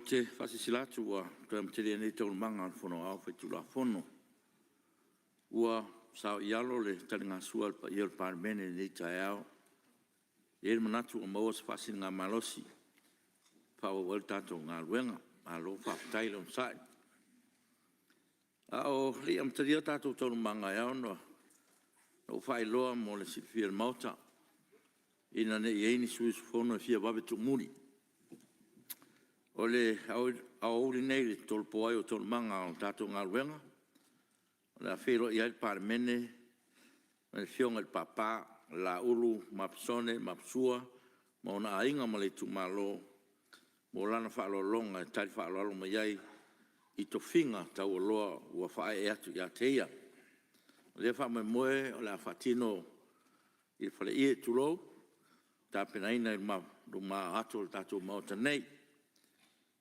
te faasilasila atu ua toe amatalia nei Taualumaga a le Fono Aoao Faitulafono. Ua saoialo le taligasua a le paia o le Palemene i lenei taeao. E i ai le manatu ua maua se faasiligamalosi e faaauau ai le tatou galuega. Malo faafetai le onosai. A o le i amatalia a tatou Taualumaga, e ao ona ou faailoa mo le silafia e le Maota, ina ne i i ai ni sui usufono e fia vave tuumuli, o le aoauli nei i le tolopo ai o Taualumaga o le tatou galuega, o le a feiloai ai le Palemene ma le Afioga i le Papa Laaulu Mapisone Maposua ma ona aiga ma le itumalo mo lana faaaloaloga e tali faaaloalo mai ai i tofiga taualoa ua faaee atu ia te ia. O lea faamoemoe o le a faatino i le faleie tulou, tapenaina i luma atu o le tatou Maota nei.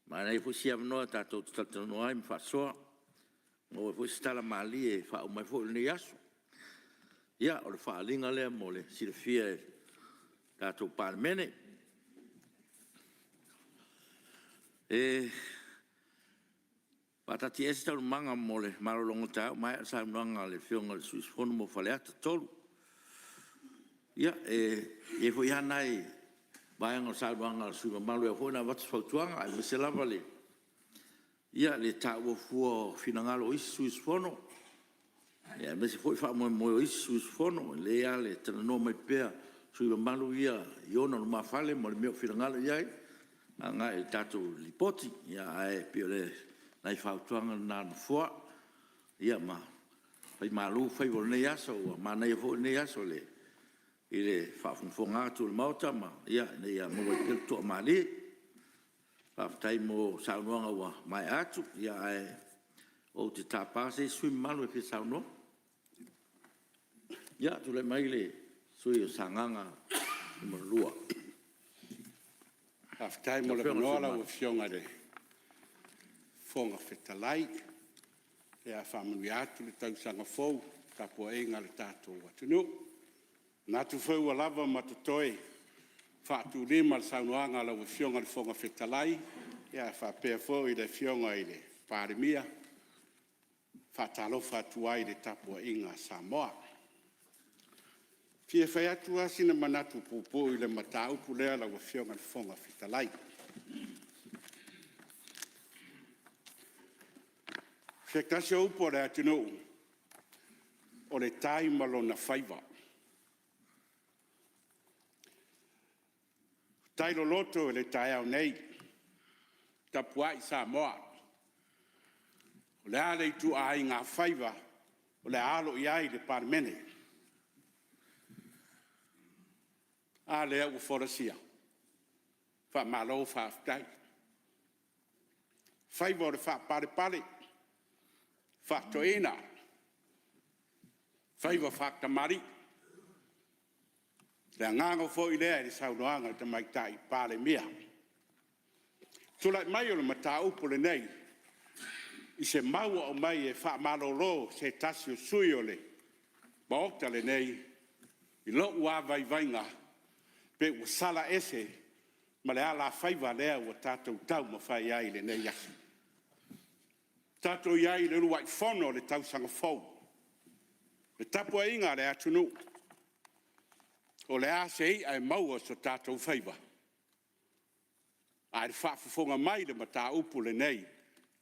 Manaia foi si avanoa tatou te talatalanoa ai ma faasoa, maua ai foi se tala malie e faauma ai foi lenei aso. Ia, o le faaaliga lea mo le silafia e le tatou Palemene. E faataatiaese Taualumaga mo le malologa o le taeao ua maea le saunoaga a le Afioga i le sui usufono mo Faleata 3. Ia, e i ai foi lava nai vaega o le saunoaga a le sui usufono mamalu e ao foi ona avatu se fautuaga, aemaise lava le taua fua o finagalo o isi sui usufono, aemaise foi faamoemoe o isi sui usufono. E lelei lava le talanoa mai pea o sui usufono mamalu ia i ona lumafale ma le mea o finagalo i ai agai i le tatou Lipoti. Ae pei o nai fautuaga na a le Nofoa. Ia ma faimalu faiva o lenei aso, ua manaia foi lenei aso i le faafogafoga atu a le Maota ina ia maua ai pea le toamalie. Faafetai mo saunoaga ua maea atu, ae ou te tapa se isi sui usufono mamalu e fia saunoa. Ia, tulai mai le sui usufono mo Sagaga 2. Faafetai mo le avanoa lau Afioga i le Fofoga Fetalai. E faamanuia atu le tausaga fou i le tapuaiga a le tatou atunuu. E manatu foi ua lava ma totoe faatulima i le saunoaga a lau Afioga i le Fofoga Fetalai faapea foi le Afioga i le Palemia. E faatalofa atu ai i le tapuaiga a Samoa. E fia fai atu lava sina manatu puupuu i le mataupu lea lau Afioga i le Fofoga Fetalai. O se tasi o upu a le atunuu, o le tai ma lona faiva. Tai loloto i le taeao nei, tapuai Samoa. O le a le ituaiga faiva o le a alo i ai le Palemene? A lea ua folasia? Faamalo faafetai. Faiva o le faapalepale, faatoeaina, faiva faatamalii. O le agaga foi lea i le saunoaga a le Tamaitai Palemia. O le tulai mai o le mataupu lenei i se mau ua aumai e faamalolo se tasi o sui usufono o le Maota lenei, i lou lava vaivaiga, pe ua sala ese ma le alafaiva lea ua tatou taumafai ai i lenei aso. Ua tatou i ai i le uluai fono o le tausaga fou, le tapuaiga a le atunuu, o le a se i'a e maua i so tatou faiva? A o le faafofoga mai i le mataupu lenei,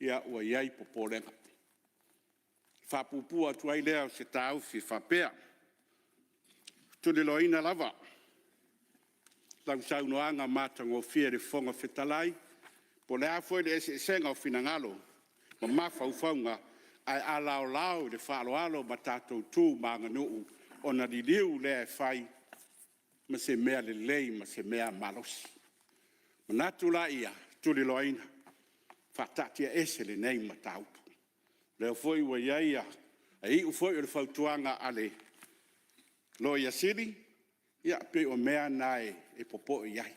ia ua i ai popolega. Ona faapuupuu atu ai lea o se taofi e faapea, e tuliloaina lava lau saunoaga matagofie le Fofoga Fetalai, po o le a foi le eseesega o finagalo ma mafaufauga, ae a laolao i le faaaloalo ma tatou tu ma aganuu, ona liliu lea e fai ma se mea lelei ma se mea malosi. Ona manatu lea, tuliloaina, faataatiaese lenei mataupu. O lea foi ua i ai, e iu foi o le fautuaga a le Loia Sili, ia pei o mea na e popoe i ai.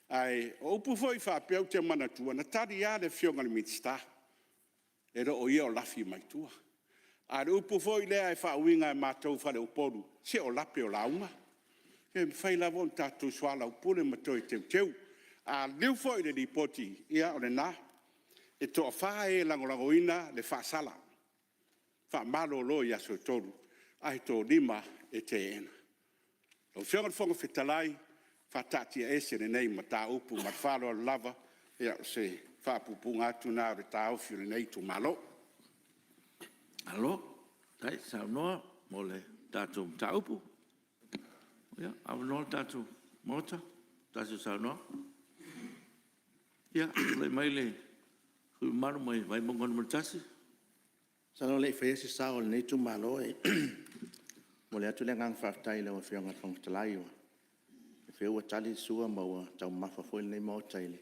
Ae o upu foi faapea ou te manatua, na tali lava le Afioga i le Minisita, e le o ia o lafi mai tua. A o le upu foi lea e faauiga e matou faleupolu, se o lape o lauga. E mafai lava ona tatou soalaupule ma toe teuteu. A liliu foi i le Lipoti, ia o lena. E toa-fa e lagolagoina le faasala, faamalolo i aso e 3, ae toalima e teena. Lau Afioga i le Fofoga Fetalai, faataatiaese lenei mataupu ma le faaaloalo lava. O se faapuupuuga atu lena o le taofi o lenei itumalo. Malo faafetai saunoa mo le tatou mataupu. Ia avanoa le tatou Maota se tasi o saunoaga. Ia tulai mai le sui usufono mamalu mai Vaimauga 1. Masalo a o le i faia se sao o lenei itumalo, e momoli atu le agaga faafetai i lau Afioga i le Fofoga Fetalai, o lea foi ua tali le sua ma ua taumamafa foi lenei Maota i le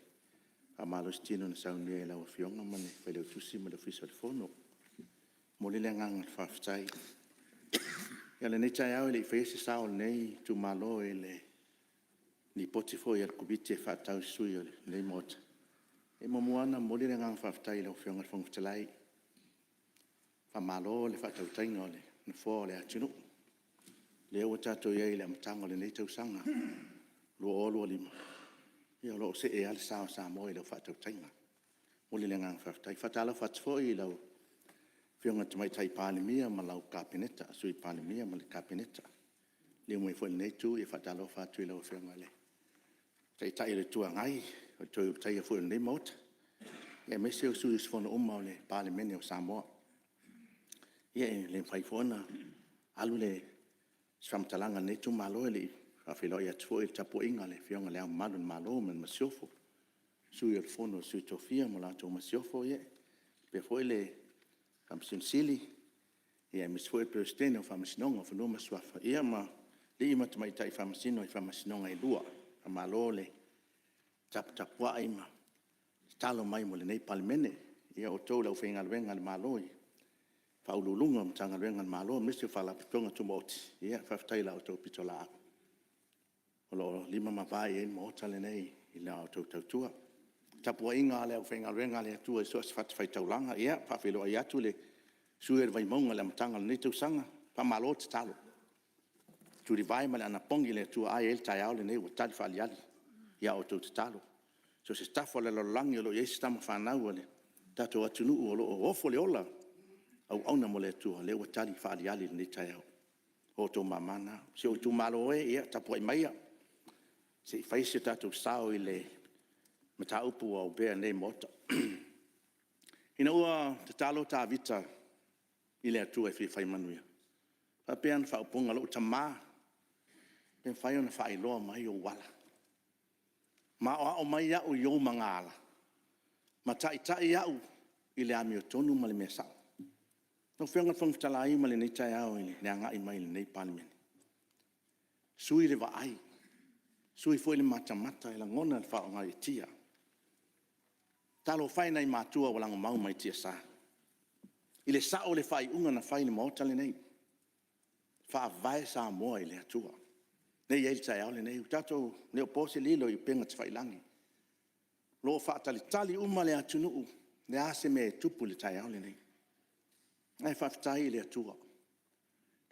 faamalositino na saunia e lau Afioga ma le Failautusi ma le Ofisa o le Fono. E momoli le agaga faafetai. Ia o lenei taeao ae le i faia se sao o lenei itumalo i le Lipoti foi a le Komiti e faatatau i sui usufono o lenei Maota, e muamua lava ona momoli le agaga faafetai i lau Afioga i le Fofoga Fetalai. Faamalo le faatautaiga o le Nofoa o le atunuu. O lea ua tatou i ai i le amataga o lenei tausaga 2025, ia o lo o see lava le sa o Samoa i lau faatautaiga. E momoli le agaga faafetai. E faatalofa atu foi i lau Afioga i le Tamaitai Palemia ma lau Kapeneta, Sui Palemia ma le Kapeneta. Liliu mai foi i lenei Itu, e faatalofa atu i lau Afioga i le Taitai o le Itu Agai, o le Toe Ulutaia foi o lenei Maota, aemaise o sui usufono uma o le Palemene o Samoa. Ia e le mafai foi ona alu se faamatalaga a lenei itumalo e le i faafeiloai atu foi i le tapuaiga a le Afioga i Le Ao Mamalu o le Malo ma le Masiofo, Sui o le Fono a Sui Tofia ma le Masiofo, faapea foi le Faamasino Sili, aemaise foi le Peresetene o le Faamasinoga o Fanua ma Suafa, ia ma alii ma tamaitai Faamasino o Faamasinoga e lua. Faamalo le taputapuai ma tatalo mai mo lenei Palemene. Ia o outou o le aufaigaluega a le Malo i Ofisa Sili o Pulega o Matagaluega a le Malo aemaise o Faalapotopotoga Tumaoti, faafetai i la outou pitolaau o lo o lima ma vae i ai le Maota lenei i la outou tautua. Le tapuaiga a le aufaigaluega a le Atua i so o se fatafaitaulaga, ia e faafeiloai atu le sui usufono o le Vaimauga i le amataga o lenei tausaga, faamalo tatalo. Le tulivae ma le anapogi a le Atua, a i ai le taeao lenei ua tali faaaliali i a outou tatalo. So o se tafa o le lalolagi o lo o i ai se tama fanau a lo tatou atunuu o lo o ofo le ola, auauna mo le Atua, o lea ua tali faaaliali i lenei taeao. O outou mama na. Si ou itumalo e, ia tapuai maia se i fai so tatou sao i le mataupu ua opea nei i le Maota. Ina ua tatalo Tavita i le Atua e fia fai manuia, e faapea ana faaupuga, “Lou tama, pe mafai ona faailoa mai ou ala, ma aoao mai au i ou magaala, ma taitai au i le amiotonu ma le mea sao.” Lau Afioga i le Fofoga Fetalai ma lenei taeao i le agai mai i lenei Palemene, sui le vaai, sui foi le matamata, e lagona le faagaeetia. Talofa e i nai matua ua lagomau mai tiasa i le sao o le faaiuga na fai i le Maota lenei, Faavae Samoa i le Atua. O lea e i ai le taeao lenei, e le o po se lilo i upega tafailagi, o lo o faatalitali uma le atunuu, o le a se mea e tupu i le taeao lenei. Ae faafetai i le Atua i le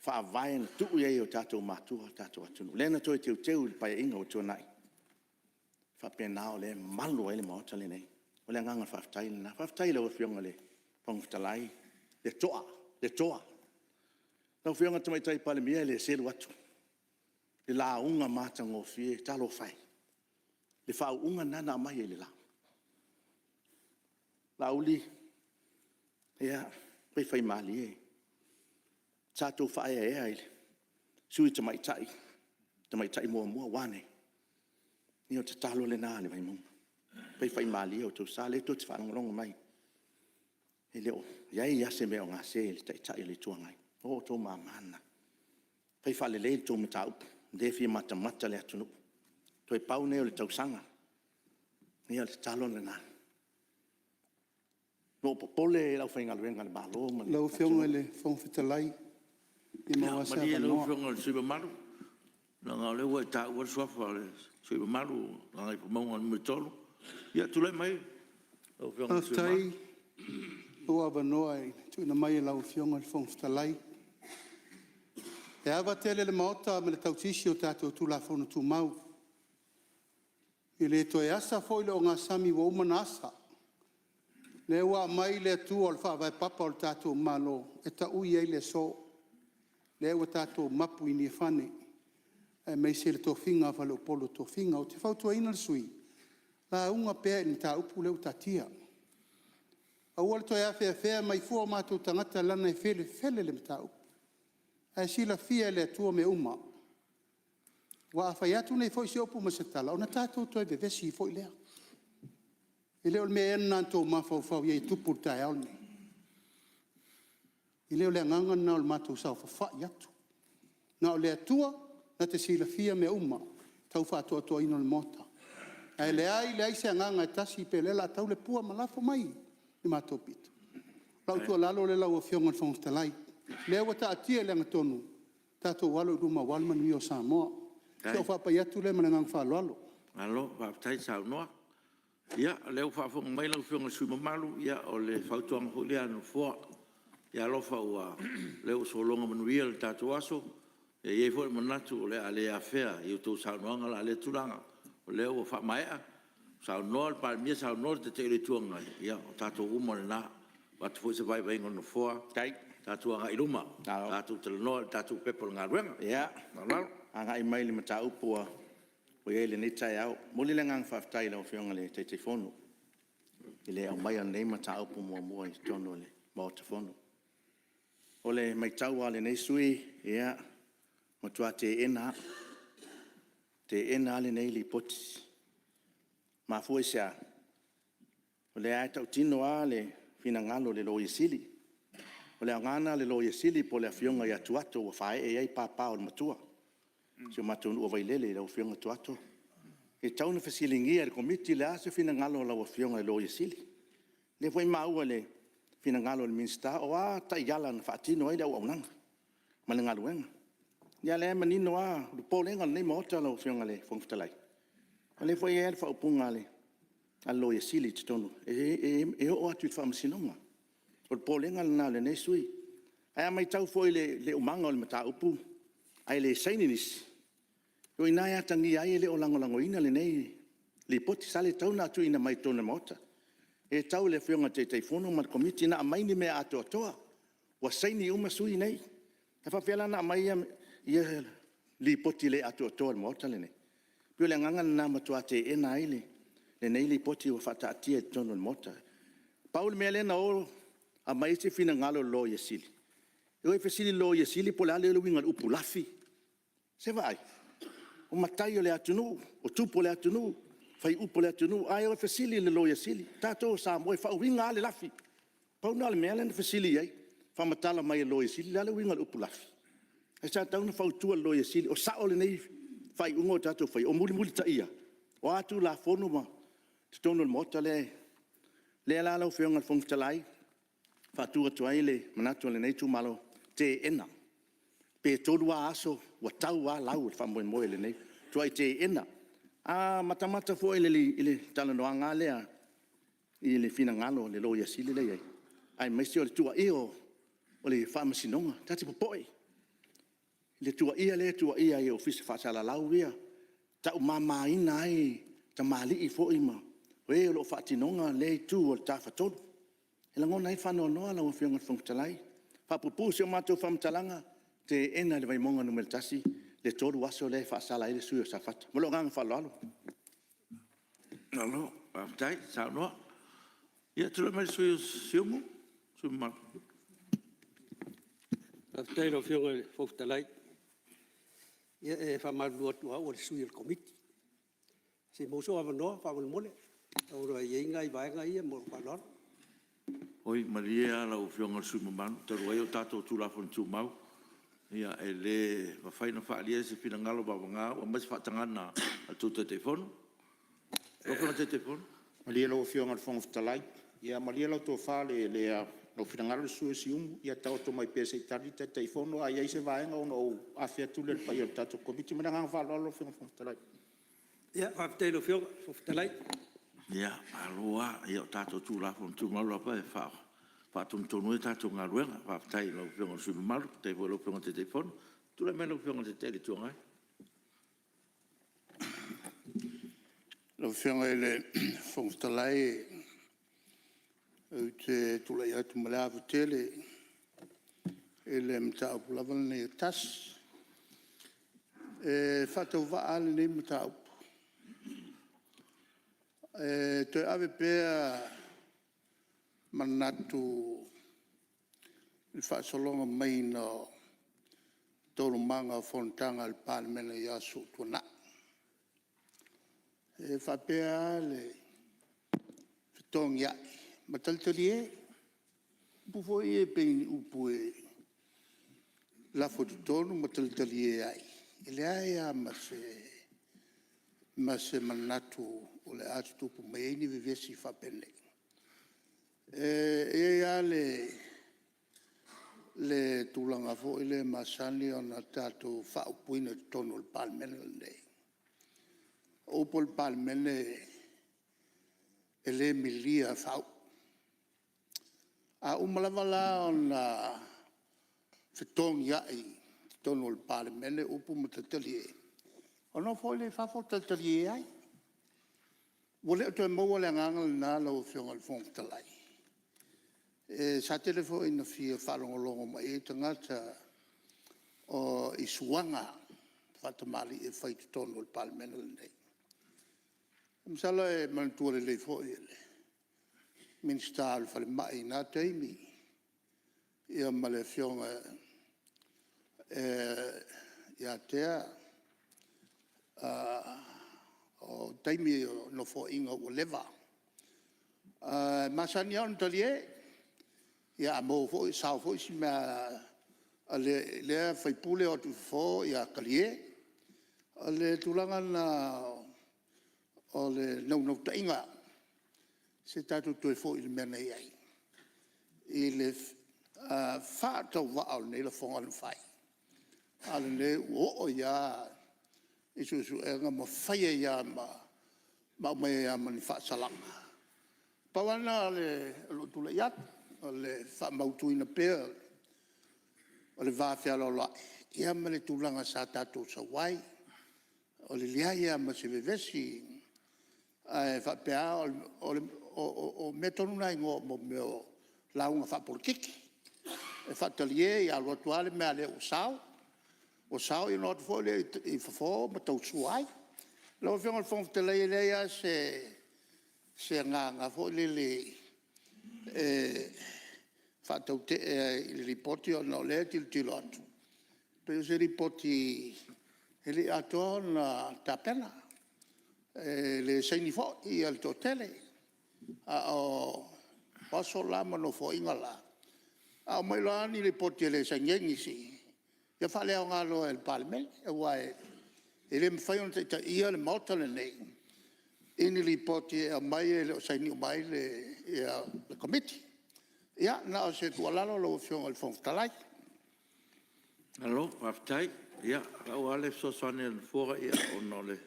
Faavae na tuu i ai e o tatou matua lo tatou atunuu, lea na toe teuteu i le Paeaiga ua tuanai, e faapena o lea e malu ai le Maota lenei. O le agaga faafetai lena. Faafetai i lau Afioga i le Fofoga Fetalai le toa, le toa. Lau Afioga i le Tamaitai Palemia e le selu atu i le lauga matagofie, talofa e, le faauuga lena na aumai ai i le la. Laauli, ia faifaimalie. Sa outou faaeaea i le Sui Tamaitai, Tamaitai muamua, ua a nei? Ia o le tatalo lena a le Vaimauga, faifaimalie o outou sa, o lea tou te faalogologo mai, e le o i ai lava se mea o gase i le Taitai o le Itu Agai. O outou mama na. Fai faalelei le tou mataupu, o lea e fia matamata le atunuu. Toe pau lenei o le tausaga. Ia o le tatalo lena. O lo o popole le aufaigaluega a le Malo ma le atunuu. Lau Afioga i le Fofoga Fetalai, pe maua lava se Ia malie lau avanoa. Afioga i le sui usufono mamalu, leaga o lea ua e taua le suafa o le sui usufono mamalu mo Gagaifomauga 3. Ia tulai mai lau Afioga i le sui usufono Faafetai mamalu. mo lou avanoa ua tuuina mai e lau Afioga i le Fofoga Fetalai. E ava tele i le Maota ma le tausisi o tatou Tulafono Tumau. E le toe asa foi le ogasami ua uma ona asa. O lea ua aumai le Atua o le Faavae Papa o le tatou Malo e taui ai le aso, lea ua tatou mapu i Niafane aemaise le tofiga a faleupolu o tofiga. Ou te fautuaina le sui usufono, lauga pea i le mataupu lea ua taatia. Aua le toe afeafea mai fua o matou tagata leaga e felefele le mataupu. Ae silafia e le Atua mea uma. Aua a fai atu nei foi se upu ma se tala, ona tatou toe vevesi foi lea. E le o le mea ea lena na outou mafaufau i ai e tupu i le taeao lenei? E le o le agaga lena o le matou saofafai atu. Na o le Atua na te silafia mea uma tau faatoatoaina o le Maota. Ae leai leai se agaga e tasi pe o lea o le a tau le pua ma lafo mai i le matou pito. O lau tuualalo lea lau Afioga i le Fofoga Fetalai, o lea ua taatia i le agatonu, tatou alo i luma aua le manuia o Samoa. O si au faapai atu lea ma le agaga faaaloalo. Malo faafetai saunoa. Ia o lea ua faafofoga mai lau Afioga i le sui usufono mamalu, ia o le fautuaga foi lea a le Nofoa. Ia alofa o lea ua sologa manuia le tatou aso, e i ai foi le manatu o le a le afea i a outou saunoaga la lea tulaga, o lea ua faamaea saunoa le Palemia, saunoa le Taitai o le Itu Agai, ia o tatou uma na. E avatu foi se vaivaiga o le Nofoa, tatou agai i luma, tatou talanoa i le tatou Pepa o Galuega. Ia, agai mai i le mataupu ua i ai lenei taeao. E momoli le agaga faafetai i lau Afioga i le Taitaifono i le aumaia o lenei mataupu muamua i totonu o le Maota Fono. O le matau lava a lenei sui usufono, e matua teena lava, teena lava lenei Lipoti. E mafua i se a? O lea lava e tautino le finagalo o le Loia Sili. O le aoga lena o le Loia Sili po o le Afioga ia Tuato ua faaee i ai papa o le matua, si o matou nuu o Vailele lau Afioga Tuato. E tatau ona fesiligia e le Komiti o le a se finagalo o lau Afioga i le Loia Sili. O lea foi e maua i le finagalo o le Minisita, o a taiala na faatino ai le auaunaga ma le galuega. Ia o lea e manino lava le popolega o lenei Maota lau Afioga i le Fofoga Fetalai, o lea foi e i ai le faaupuga a le Loia Sili i totonu, e oo atu i le Faamasinoga. O le popolega lena o lenei sui usufono. Ae a matau foi i le umaga o le mataupu ae le saini nisi, o i ina e atagia ai e le o lagolagoina lenei Lipoti. Sa le tatau ona tuuina mai i totonu o le Maota. E tatau i le Afioga i le Taitaifono ma le Komiti ona aumai ni mea atoatoa, ua saini uma sui nei. E faapefea la ona aumai ia Lipoti le atoatoa i le Maota lenei? E pei o le agaga lena ua matua teena ai lenei Lipoti ua faataatia i totonu o le Maota. Pau le mea lea na o aumai ai se finagalo o le Loia Sili, e o e fesili i le Loia Sili po o le a le uiga o le upu lafi. Se i vaai, o matai o le atunuu, o tupu o le atunuu, faaiupu a le atunuu, ae o e fesili i le Loia Sili. O tatou o Samoa e faauiga lava le lafi. Pau lena o le mea lea na fesili i ai, faamatala mai e le Loia Sili o le a le uiga o le upu lafi. Ae sa tatau ona fautua i le Loia Sili, o sao lenei faaiuga ua tatou faia? O mulimulitaia? O a Tulafono i totonu o le Maota lea? O lea la lau Afioga i le Fofoga Fetalai e faatu atu ai le manatu o lenei itumalo, e teena. Pe 3 lava aso, ua tau lava lau o le faamoemoe o lenei… E matua teena. A matamata foi i le talanoaga lava lea i le finagalo o le Loia Sili lea e i ai, aemaise o le tuuaia o le Faamasinoga. Ta te popoe i le tuuaia lea e tuuaia ai i Ofisa Faasalalau ia, taumamaina ai tamalii foi ma e o lo o faatinoina lea itu o le Tafatolu. E lagona ai le faanoanoa lau Afioga i le Fofoga Fetalai. E faapuupuu si a matou faamatalaga, e teena e le Vaimauga 1 le 3 aso lea e faasala ai le sui usufono o Safata. Ma lou agaga faaaloalo. Malo faafetai saunoa. Ia tulai mai le sui usufono o Siumu. Faafetai i lau Afioga i le Fofoga Fetalai. Ia e faamalulu atu o au o le sui o le Komiti, se i maua sou avanoa faamolemole ona e i ai nai vaega ia ma lou faaaloalo. Oi, malie lava lau Afioga i le sui usufono mamalu, talu ai o tatou Tulafono Tumau, e le mafai ona faaalia se finagalo vavana ua aumai se faatagaga a le tou Taitaifono. Lau Afioga i le Taitaifono. Malie lau Afioga i le Fofoga Fetalai, ia malie lau tofa lou finagalo le sui usufono o Siumu, ia taoto mai pea se i tali le Taitaifono, a i ai se vaega ona ou afe atu lea i le paia o le tatou Komiti. Ma le agaga faaaloalo lau Afioga i le Fofoga Fetalai. Faafetai i lau Afioga i le Fofoga Fetalai. Ia, malo lava. Ia o tatou Tulafono Tumau lava e faatonutonu ai a tatou galuega. Faafetai i lau Afioga i le sui usufono mamalu, faafetai foi i lau Afioga i le Taitaifono. Tulai mai lau Afioga i le Taitai o le Itu Agai. Lau Afioga i le Fofoga Fetalai, ou te tulai atu ma le ava tele i le mataupu lava lenei e tasi. E faatauvaa lava lenei mataupu. E toe ave pea manatu i le faasologa maiga o taualumaga o Fonotaga a le Palemene i aso ua tuanai. E faapea lava le fetogiai ma talitalie. O upu foi ia e pei o ni upu e lafo i totonu ma talitalie ai, e leai lava ma se manatu o le a tutupu mai ai ni vevesi faapenei. E i ai lava le tulaga foi lea e masani ona tatou faaupuina i totonu o le Palemene lenei, o upu a le Palemene, e le milia faauu. A uma lava la ona fetogiai i totonu o le Palemene upu ma talitalie, ona o foi lea i fafo talitalie ai. Ua le o toe maua le agaga lena lau Afioga i le Fofoga Fetalai, sa tele foi ina fia faalogologo mai i ai tagata i suaga faatamalii e fai i totonu o le Palemene lenei. Masalo e manatua lelei foi e le Minisita o le Falemai i na taimi ma le Afioga ia Tea, o taimi o Nofoaiga ua leva. E masani lava ona talie, ia a maua foi a sao foi se mea a lea sui usufono o atu i fafo, ia talie. O le tulaga lena o le naunautaiga, se tatou toe foi i le mea na i ai i le faatauvaa o lenei lafoga na fai, a o lenei ua oo ai lava i suesuega ma fai ai lava ma aumai ai lava ma ni faasalaga. Pau lava lena o lou tulai atu, o le faamautuina pea o le vafealoaloai ma le tulaga sa tatou sau ai, o le leai lava ma se vevesi. Ae faapea lava, o mea tonu na e igoa o mea o lauga faapolokiki. E faatalie, alu atu lava le mea a le ua sao, ua sao ona o atu foi lea i fafo ma tau sua ai. Lau Afioga i le Fofoga Fetalai, e leai lava se agaga foi lele e faatautee ai i le Lipoti ona o lea e tilotilo atu, e pei o se Lipoti e le i atoa ona tapena, e le saini foi le toatele. A o aso la ma nofoaiga la, a aumai loa ni Lipoti e le saini ai nisi, ia faaleaoga loa e le Palemene, aua e le mafai ona taitaia le Maota lenei i ni Lipoti e aumai e le o saini uma ai le Komiti. Ia, na o se tuualalo lau Afioga i le Fofoga Fetalai. Malo faafetai. Ia, pau lava le fesoasoani a le Nofoa, ona o le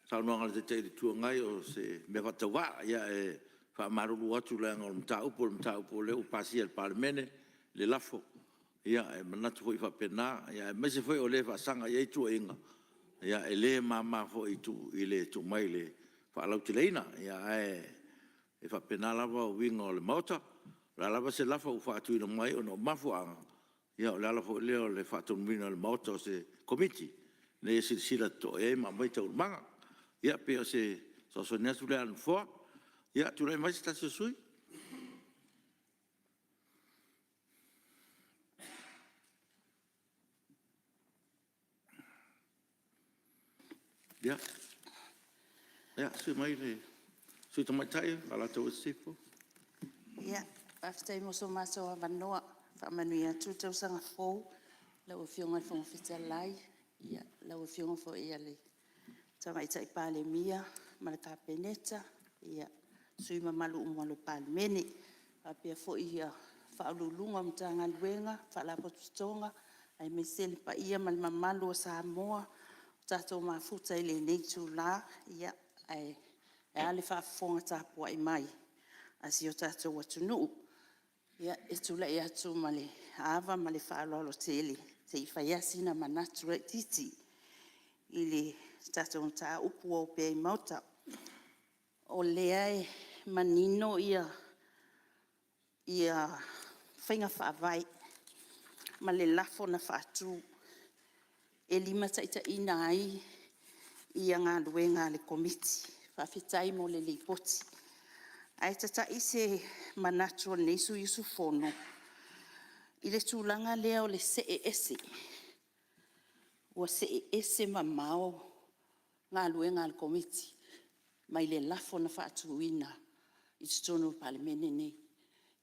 saunoaga a le Taitai o le Itu Agai o se mea faatauvaa. Ae faamalulu atu leaga o le mataupu o le mataupu o lea ua pasia e le Palemene le lafo. E manatu foi faapena, aemaise foi o le e faasaga i ai tuuaiga, e le mama foi i le tuu mai i le faalauteleina. Ae faapena lava uiga o le Maota. O le a lava se lafo ua faatuina mai ona o mafuaaga, ia o le ala foi lea o le faatonuina e le Maota o se Komiti ina ia silasila totoa i ai ma aumai taualumaga. Ia pei o se fesoasoani atu lea a le Nofoa. Ia, tulai mai se tasi o sui usufono. Ia, susu mai le sui usufono tamaitai mo Alataua Sisifo. Faafetai mo so matou avanoa. E faamanuia atu le tausaga fou i lau Afioga i le Fofoga Fetalai, lau Afioga foi i le Tamaitai Palemia ma le Kapeneta, sui usufono mamalu uma o le Palemene, faapea foi Ofisa Sili o Pulega o Matagaluega ma Faalapotopotoga, aemaise le paia ma le mamalu o Samoa ua tatou mafuta i lenei itula, ae a le faafofoga tapuai mai a si o tatou atunuu. E tulai atu ma le ava ma le faaaloalo tele se i fai lava sina manatu laitiiti i le tatou mataupu ua opea i le Maota. O lea e manino faiga faavae ma le lafo na faatu e limataitaiina ai galuega a le Komiti. Faafetai mo le Lipoti. Ae tatai se manatu o lenei sui usufono i le tulaga lea o le see ese, ua see ese mamao galuega a le Komiti mai le lafo na faatuina i totonu o le Palemene lenei. E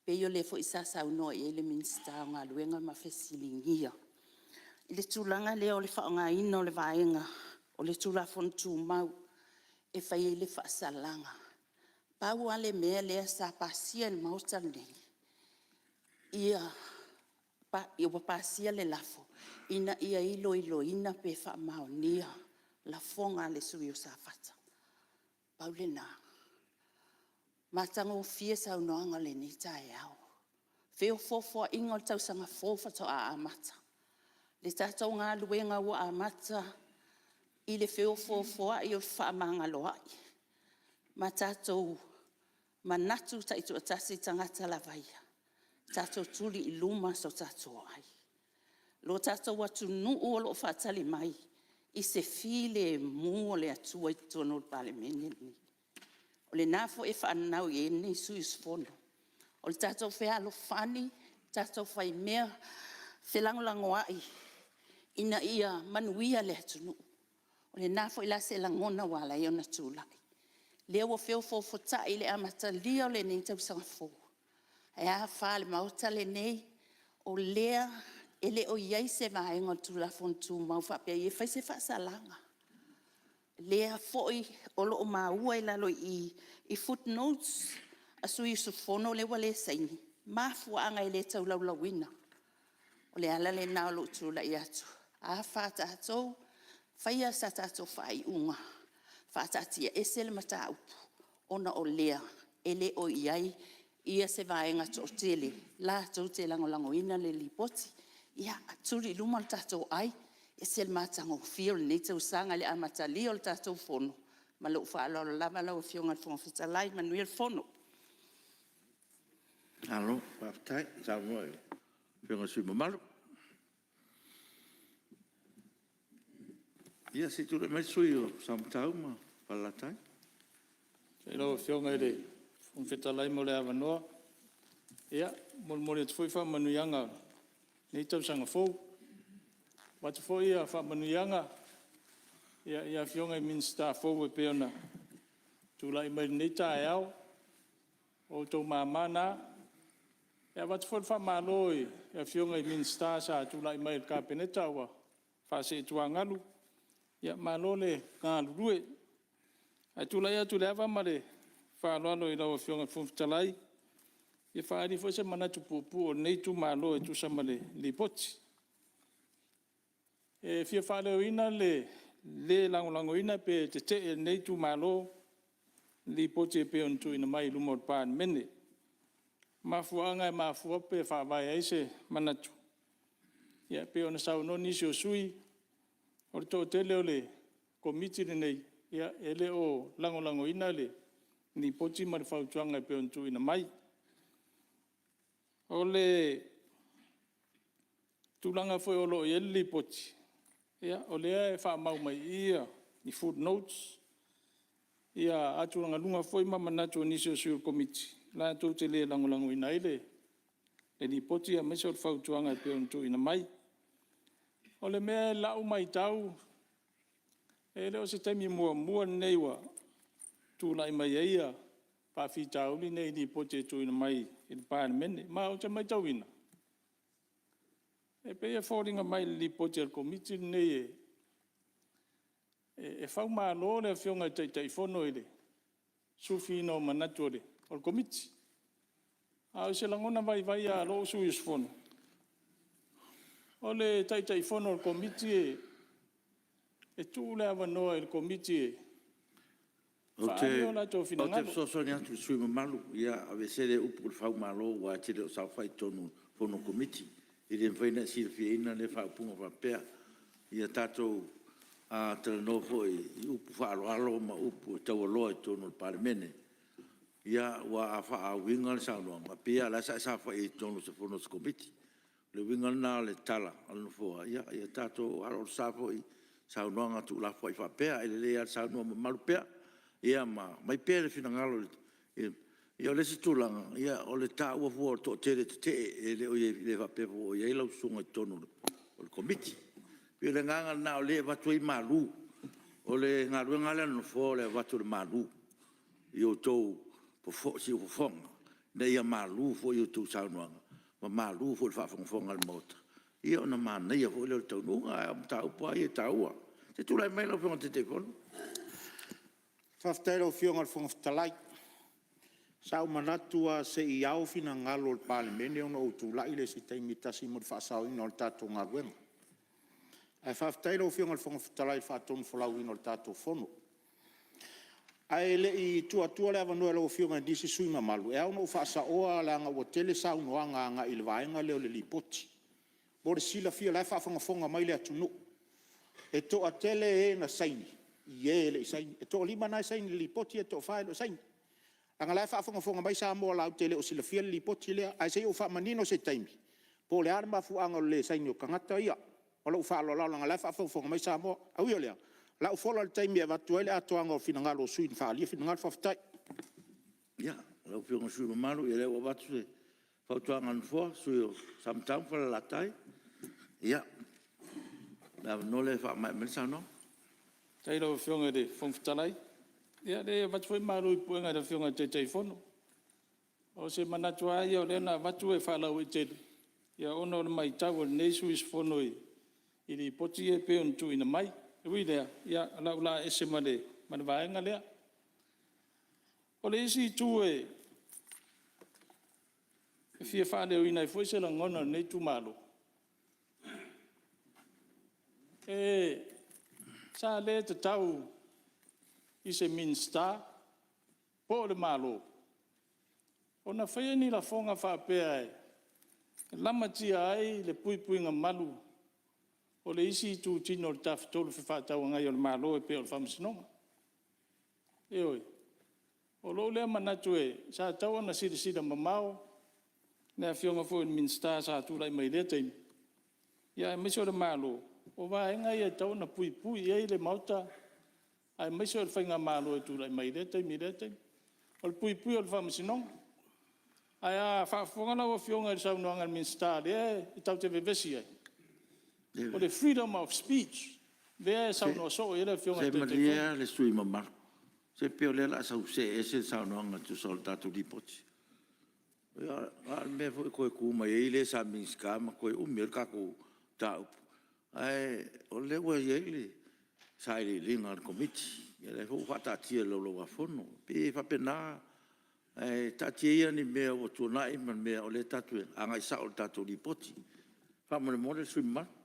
pei o lea foi sa saunoa i ai le Minisita o Galuega ma fesiligia. I le tulaga lea o le faaaogaina o le vaega o le Tulafono Tumau e fai ai le faasalaga. Pau lava le mea lea sa pasia e le Maota lenei, ua pasia le lafo ina ia iloiloina pe faamaonia lafoga a le sui usufono o Safata. Pau lena. Matagofie saunoaga i lenei taeao, feofoofoaiga o le tausaga fou faatoa amata. Le tatou galuega ua amata i le feofoofoai o fefaamagaloai ma tatou manatu taitoatasi i tagata lava ia, tatou tuli i luma so tatou ai. Lo tatou atunuu o lo o faatali mai i se filemu o le Atua i totonu o le Palemene lenei. O lena foi e faanau i ai lenei sui usufono. O le tatou fealofani, tatou faimea felagolagoai ina ia manuia le atunuu. O lena foi la se lagona ua ala ai ona tulai. O lea ua feofoofotai i le amatalia o lenei tausaga fou. Ae a fa i le Maota lenei, o lea e le o i ai se vaega o le Tulafono Tumau faapea e fai se faasalaga. O lea foi o lo o maua i lalo i i i footnotes a sui usufono lea ua le saini, mafuaaga e le tau laulauina. O le ala lena o lou tulai atu, a fa a tatou, faia sa tatou faaiuga, faataatiaese le mataupu ona o lea e le o i ai se vaega toatele latou te lagolagoina le Lipoti. Ia tuli i luma lo tatou ai, e ese le matagofie o lenei tausaga i le amatalia o le tatou Fono. Ma lou faaaloalo lava lau Afioga i le Fofoga Fetalai. Manuia le Fono. Malo faafetai saunoa i lau Afioga i le sui usufono mamalu. Ia, se i tulai mai le sui usufono mo Samatau ma Falelatai. Faafetai i lau Afioga i le Fofoga Fetalai mo le avanoa. E molimoli atu foi faamanuiaga o lenei tausaga fou. E avatu foi faamanuiaga i Afioga i Minisita fou e pei ona tulai mai i lenei taeao. O outou mama na. E avatu foi le faamalo i Afioga i Minisita sa tulai mai i le Kapeneta a ua faaseetuagalu, ia malo le galulue. Ae tulai atu i le ava ma le faaaloalo i lau Afioga i le Fofoga Fetalai, e fia faaali foi se manatu puupuu o lenei itumalo e tusa ma le Lipoti. E fia faaleoina le le lagolagoina pe tetee e lenei itumalo le Lipoti e pei ona tuuina mai i luma o le Palemene. O mafuaaga e mafua pe faavae ai se manatu, e pei ona saunoa nisi o sui usufono, o le toatele o le Komiti lenei, e le o lagolagoina le Lipoti ma le Fautuaga e pei ona tuuina mai. O le tulaga foi o lo o i ai le Lipoti, o lea e faamau mai i i i footnotes atugaluga foi ma manatu o nisi o sui o le Komiti latou te le lagolagoina ai le Lipoti aemaise o le Fautuaga e pei ona tuuina mai. O le mea i lau matau, e le o se taimi muamua lenei ua tulai mai ai faafitauli nei i Lipoti e tuuina mai i le Palemene. Ma ou te matauina, e pei e foliga mai i le Lipoti a le Komiti lenei, e faumalo le Afioga i le Taitaifono i le sufiina o manatu o le Komiti. A o se lagona vaivai lava o lou sui usufono, o le Taitaifono o le Komiti e tuu le avanoa i le Komiti e faaali o latou finagalo. Ou te fesoasoani atu i le sui usufono mamalu, ia aveese lea upu o le faumalo aua e te le o saofai i totonu o le fono a Komiti. E le mafai ona e silafia lea faaupuga faapea. Ia tatou A talanoa foi i upu faaaloalo ma upu e taualoa i totonu o le Palemene, aua a faauiga le saunoaga, e pei lava o la sa e saofai ai i totonu o se fono a se Komiti. O le uiga lena o le tala a le Nofoa, ia tatou aloalosa foi i saunoaga tuulafoai faapea. E lelei lava le saunoa mamalu pea ma aumai pea le finagalo. O le isi tulaga, o le taua fua o le toatele e tetee, e le faapea foi o i ai lau susuga i totonu o le Komiti. E pei o le agaga lena o lea e avatu ai malu. O le galuega lava lea a le Nofoa o le avatu o le malu i outou siufofoga, ina ia malu foi a outou saunoaga ma malu foi i le faafogafoga a le Maota, ia ona manaia foi lea o le taunuuga. Ae o mataupu lava ia e taua. Se i tulai mai lau Afioga i le Taitaifono. Faafetai i lau Afioga i le Fofoga Fetalai. Sa ou manatu lava se i ao finagalo o le Palemene ona ou tulai lea i se taimi e tasi mo le faasaoina o le tatou galuega. Ae faafetai i lau Afioga i le Fofoga Fetalai i le faatonufolauina o le tatou Fono. Ae le i tuu atua le avanoa i lau Afioga i nisi sui usufono mamalu, e ao ona ou faasaoa leaga ua tele saunoaga agai i le vaega lea o le Lipoti. Mo le silafia o la e faafogafoga mai le atunuu, e toatele e na saini i e e le i saini. E toalima na e saini i le Lipoti ae toafa e le o saini. Leaga o la e faafogafoga mai Samoa latou te le o silafia le Lipoti lea. Ae se i ou faamanino i se taimi po o le a le mafuaaga o le le saini o tagata ia. Ma lou faaaloalo lava leaga o la e faafogafoga mai Samoa. Ae ui o lea, o le a ou fola i le taimi e avatu ai le atoaga o finagalo o sui usufono na faaalia finagalo. Faafetai. Ia, lau Afioga i le sui usufono mamalu, o lea ua avatu le fautuaga a le Nofoa, le sui usufono mo Samatau ma Falelatai. Ia, o le avanoa lea e faamaea mai ai le saunoaga. Faafetai i lau Afioga i le Fofoga Fetalai. Ia e leai e avatu foi malu i puega i le Afioga i le Taitaifono. O se manatu lava ia o lea na avatu e faalauaitele, ona o le matau a lenei sui usufono i Lipoti ia e pei ona tuuina mai. Ae ui i lea, o le a ou laa ese ma le vaega lea. O le isi itu e fia faaleoina ai foi se lagona o lenei itumalo, sa le tatau i se Minisita po o le Malo ona faia ni lafoga faapea e lamatia ai le puipuiga malu o le isi itutino o le Tafatolu Fefaatauagai o le Malo e pei o le Faamasinoga. Ioe. O lou lea manatu sa tatau ona silasila mamao le Afioga foi i le Minisita sa tulai mai i lea taimi, aemaise o le Malo, o vaega ia e tatau ona puipui i ai le Maota, aemaise o le faigamalo e tulai mai i lea taimi i lea taimi. O le puipuia o le Faamasinoga. Ae a faafofoga lau Afioga i le saunoaga a le Minisita lea tatou te vevesi ai, o le freedom of speech lea e saunoa soo i ai le Afioga i le Se malie lava le sui usufono mamalu, se pei o lea o le a sau see ese le saunoaga e tusa o le tatou Lipoti. O a le mea foi e toe tu mai ai le sa Minisita ma toe umi ai le tatou mataupu. Ae o lea ua i ai le sailiiliga a le Komiti, o lea foi ua faataatia i le Laulau-a-Fono. E pei e faapena, ae taatia ia ni mea ua tuanai ma mea o lea tatou te agai sao i le tatou Lipoti. Faamolemole le sui usufono mamalu.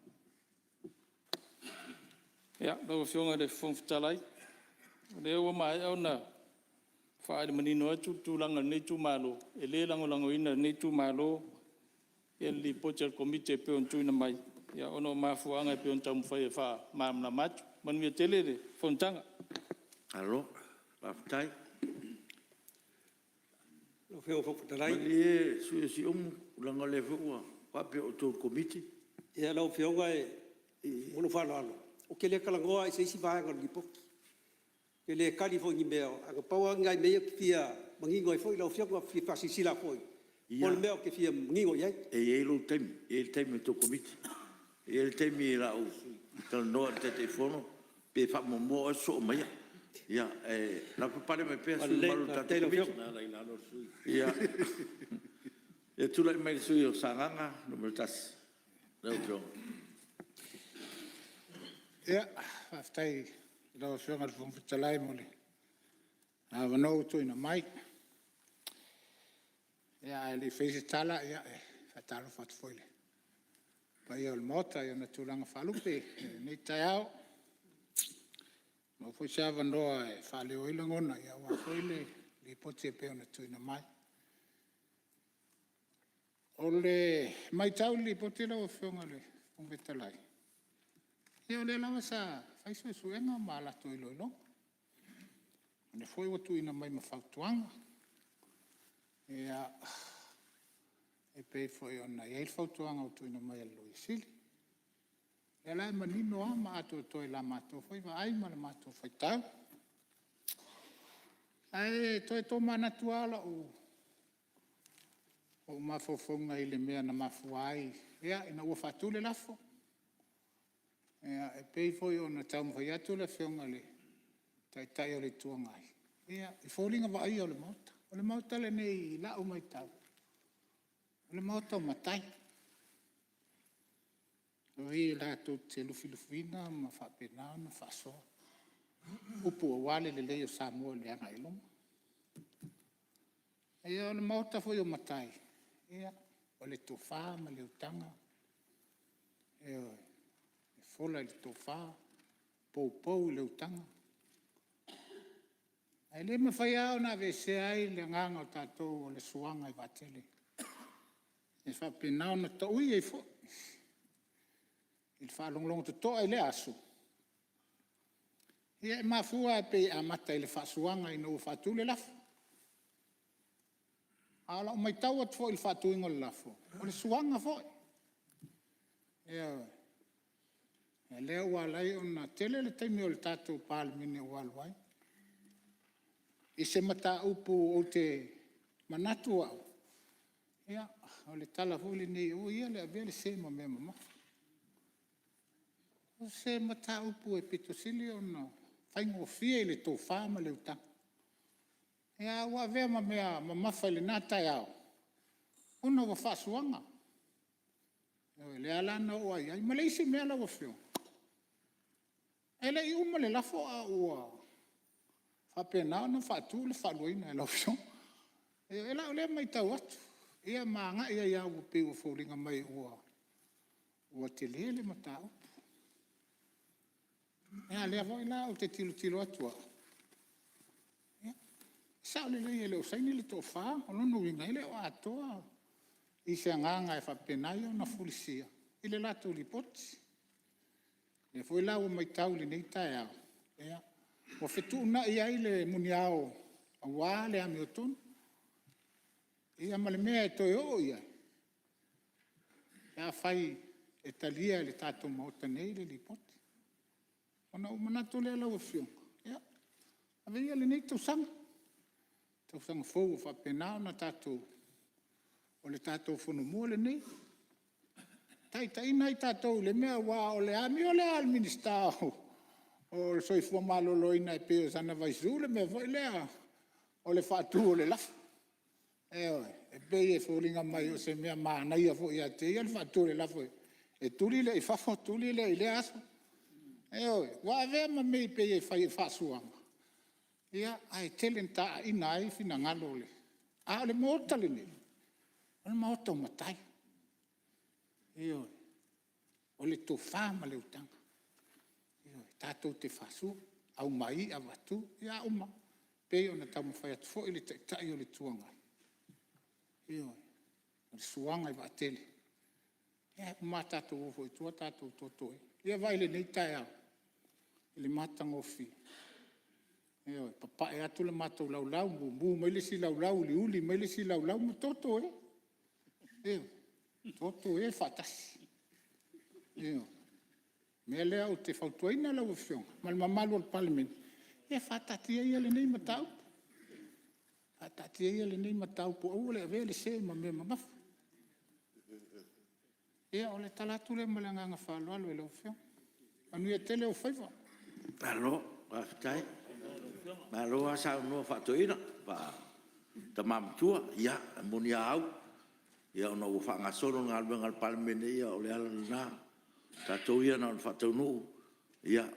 Lau Afioga i le Fofoga Fetalai, o lea ua maea ona faaali manino atu le tulaga o lenei itumalo, e le lagolagoina e lenei itumalo le Lipoti a le Komiti e pei ona tuuina mai, ona o mafuaaga e pei ona taumafai e faamalamalama atu. Manuia tele le fonotaga. Malo faafetai. Malie le sui usufono o Siumu, leaga o lea foi ua faapea o outou o le Komiti. Ia lau Afioga ma lou faaaloalo, ou te le talanoa lava i se isi vaega o le Lipoti. Ou te le tali foi i ni mea, ae na pau lava nai mea ia ou te fia manino ai foi lau Afioga, ou te fia faasilasila atu foi, o le mea ou te fia manino i ai. Ia, e i ai lou taimi, e i ai le taimi o le tou Komiti. E i ai le taimi o le a ou talanoa i le Taitaifono pe faamuamua oe sosoo maia. Ia, e lavapapale mai pea le sui usufono mamalu o le tatou Komiti. Ia tulai mai le sui usufono mo Sagaga 1 lau Afioga. Faafetai i lau Afioga i le Fofoga Fetalai mo le avanoa ua tuuina mai. Ae le i faia se tala, e faatalofa atu foi i le paia o le Maota i ona tulaga faalupe i lenei taeao. Ua maua foi se avanoa e faaleo ai lagona aua foi le Lipoti e pei ona tuuina mai. O le matau i le Lipoti lau Afioga i le Fofoga Fetalai, Ia o lea lava sa fai suesuega ma a latou iloiloga, o lea foi ua tuuina mai ma fautuaga e pei foi ona i ai le fautuaga ua tuuina mai e le Loia Sili. O lea la e manino lava ma atoatoa i la matou foi vaai ma le matou faitau. Ae toe tomanatu lava lou mafaufauga i le mea na mafua ai ina ua faatu le lafo. E pei foi ona taumafai atu le Afioga i le Taitai o le Itu Agai, i foliga vaaia o le Maota. O le Maota lenei i lau matau, o le Maota o matai, o i latou te lufilufiina ma faapena ona faasoa upu aua le lelei o Samoa i le agai i luma. Ia o le Maota foi o matai, o le tofa ma le utaga, ioe, e fola i le tofa, poupou i le utaga. Ae le mafai lava ona aveesea ai le agaga o tatou o le suaga i vaatele e faapena ona taui ai foi i le faalogologo totoa i lea aso. Ia e mafua lava pei e amata i le faasuaga ina ua faatu le lafo. A o lau matau atu foi i le faatuina o le lafo, o le suaga foi. Ioe. O lea ua ala ai ona tele le taimi o le tatou Palemene ua alu ai i se mataupu ou te manatu au, ia, o le tala foi lenei, aua ia le avea le se ma mea mamafa. O se mataupu e aupito sili ona faigofie i le tofa ma le utaga, ae ua avea ma mea mamafa i lena taeao ona ua faasuaga. Lea la na oo i ai. Ma le isi mea lau Afioga, e le i uma le lafo a ua faapena ona faatu le faaluaina e lau Afioga. I lau lea matau atu ma agai ai lava e pei ua foliga mai ua tele le mataupu. A o lea foi la ou te tilotilo atu au, ia, e sao lelei e le o saini le toa-fa, o lona uiga, e le o atoa i se agaga e faapena ai ona fulisia i le latou Lipoti. O lea foi la ua matau i lenei taeao, ua fetuunai ai le muniao aua le amiotonu, ia ma le mea e toe oo i ai pe afai e talia e le tatou Maota nei le Lipoti. Ona ou manatu lea lau Afioga, ia, avea ia lenei tausaga, tausaga fou ua faapena ona tatou, o le tatou fonomua lenei, taitaiina ai tatou i le mea, aua o le amio lea a le Minisita o le Soifua Maloloina e pei o sana vaisu le mea foi lea o le faatu o le lafo. Ioe. E pei e foliga mai o se mea manaia foi ia te ia le faatu o le lafo, e tuli lea i fafo tuli lea i lea aso. Ioe. Ua avea ma mea e pei e fai e faasuaga, ae tele ina taaaina ai finagalo o le… A o le Maota lenei, o le Maota o matai, ioe. O le tofa ma le utaga, tatou te faasua, aumai avatu, a uma, e pei ona taumafai atu foi le Taitai o le Itu Agai, ioe, o le suaga i vaatele, e uma lava tatou o foi i tua tatou toto ea. Ia vaai i lenei taeao i le matagofie, ioe, papae atu le matou laulau, mumu mai le isi laulau, uliuli mai le isi laulau ma toto ea, ioe, toto ea faatasi. O le mea lea ou te fautuaina lau Afioga ma le mamalu o le Palemene, ia faataatia ia lenei mataupu, faataatia ia lenei mataupu aua le avea le se ma mea mamafa. Ia o le tala atu lea ma le agaga faaaloalo i lau Afioga. Manuia tele ou faiva. Malo faafetai, malo lava saunoa faa-toeaina, faa-tama matua. Ia, e moni lava au, ona ua faagasolo le galuega a le Palemene, ia o le ala lena. O tatou ia na ona faataunuu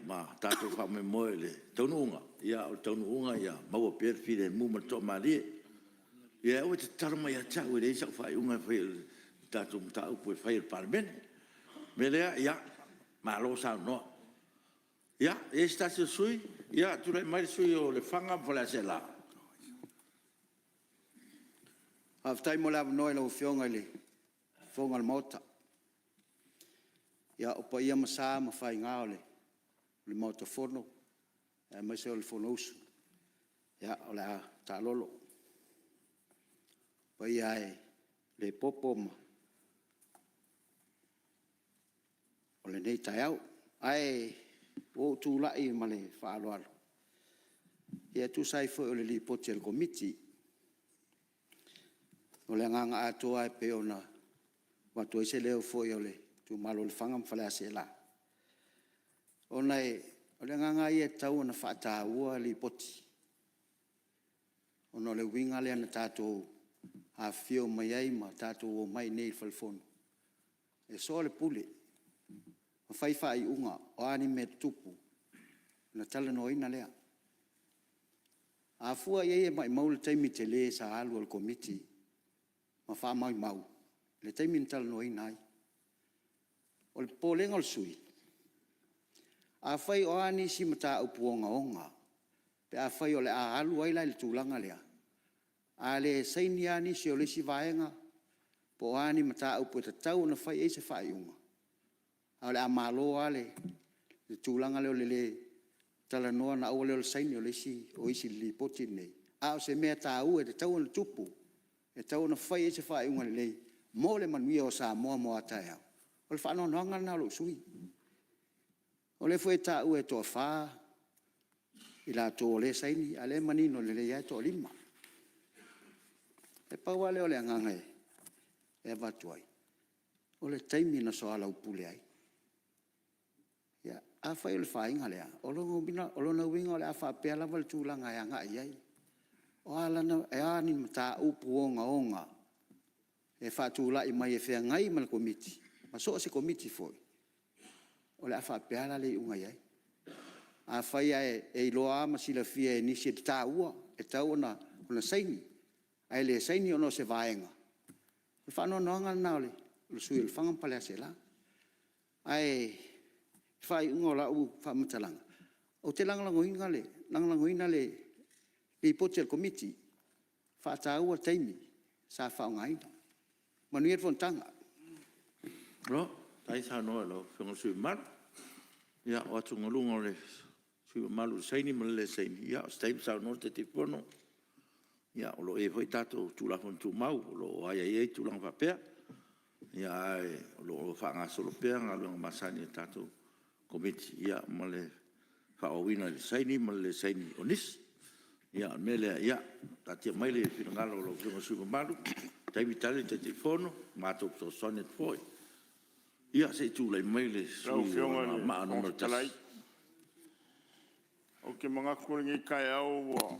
ma tatou faamoemoe i le taunuuga, a o le taunuuga ia maua pea le filemu ma le toamalie. Ia aua e te tatalo mai ia te au e leai sau faaiuga e faia i le tatou mataupu e fai e le Palemene. O le mea lea, ia, malo saunoa. Ia, e i ai se tasi o sui usufono? Ia, tulai mai le sui usufono mo Lefaga ma Faleaseela. Faafetai mo le avanoa i lau Afioga i le Fofoga o le Maota. Ia, o paia ma sa ma faiga o le le Maota Fono aemaise o le Fonousu, ia o le a taalolo. O paia lava e le popo o lenei taeao. Ae ua ou tulai ma le faaaloalo e tusa ai foi o le Lipoti a le Komiti. O le agaga atoa e pei ona avatu ai se leo foi o le itumalo o Lefaga ma Faleaseela, ona o le agaga lava ia e tatau ona faataua Lipoti, ona o le uiga lea na tatou afifio mai ai ma tatou omai i inei i le Fale Fono e soalepule ma fai faaiuga o a ni mea e tutupu ona talanoaina lea. A fua i ai e maumau le taimi tele sa alu a le Komiti ma faamaumau le taimi na talanoaina ai. O le popolega o le sui usufono, afai o a nisi mataupu ogaoga pe afai o le a alu ai la i le tulaga lea, a le saini lava nisi o le isi vaega po o a ni mataupu e tatau ona fai i ai se faaiuga, ae o le a malo lava le tulaga lea o le le talanoa ona aua lea le saini o isi i le Lipoti lenei, a o se mea taua e tatau ona tupu, e tatau ona fai i ai se faaiuga lelei mo le manuia o Samoa mo a taeao. O le faanoanoaga lena o lou sui usufono. O lea foi e taua e toafa i latou o lea e saini, a o lea e manino lelei lava e toalima. E pau lava lea o le agaga e avatu ai, o le taimi na soalaupule ai. Ia, afai o le faiga lea, o lona uiga o le a faapea lava le tulaga e agai i ai. O a ni mataupu ogaoga e faatulai mai e feagai ma le Komiti, ma so o se Komiti foi, o le a faapea lava la le iuga e i ai. Afai lava e iloa lava ma silafia e nisi le taua e tatau ona saini, ae le saini ona o se vaega, o le faanoanoaga lena o le sui usufono o Lefaga ma Faleaseela. Ae i le faaiuga o lau faamatalaga, ou te lagolagoina le Lipoti a le Komiti, e faataua taimi sa faaaogaina. Manuia le fonotaga. Malo faafetai saunoa i lau Afioga i le sui usufono mamalu. Ia, o atugaluga o le sui usufono mamalu i le saini ma le le saini, ia o se taimi saunoa le Taitaifono. O lo o i ai foi tatou Tulafono Tumau o lo o aiaia ai tulaga faapea. Ae o lo o faagasolo pea galuega masani a le tatou Komiti ma le faaauauina i le saini ma le le saini o nisi. Ia, o le mea lea, ia taatia mai le finagalo o lau Afioga i le sui usufono mamalu, se taimi tali le Taitaifono, matou fesoasoani atu foi. Ia se i tulai mai le sui usufono mo Anoamaa 1. Lau Afioga i le Fofoga Fetalai, ou te manatu o lenei taeao ua…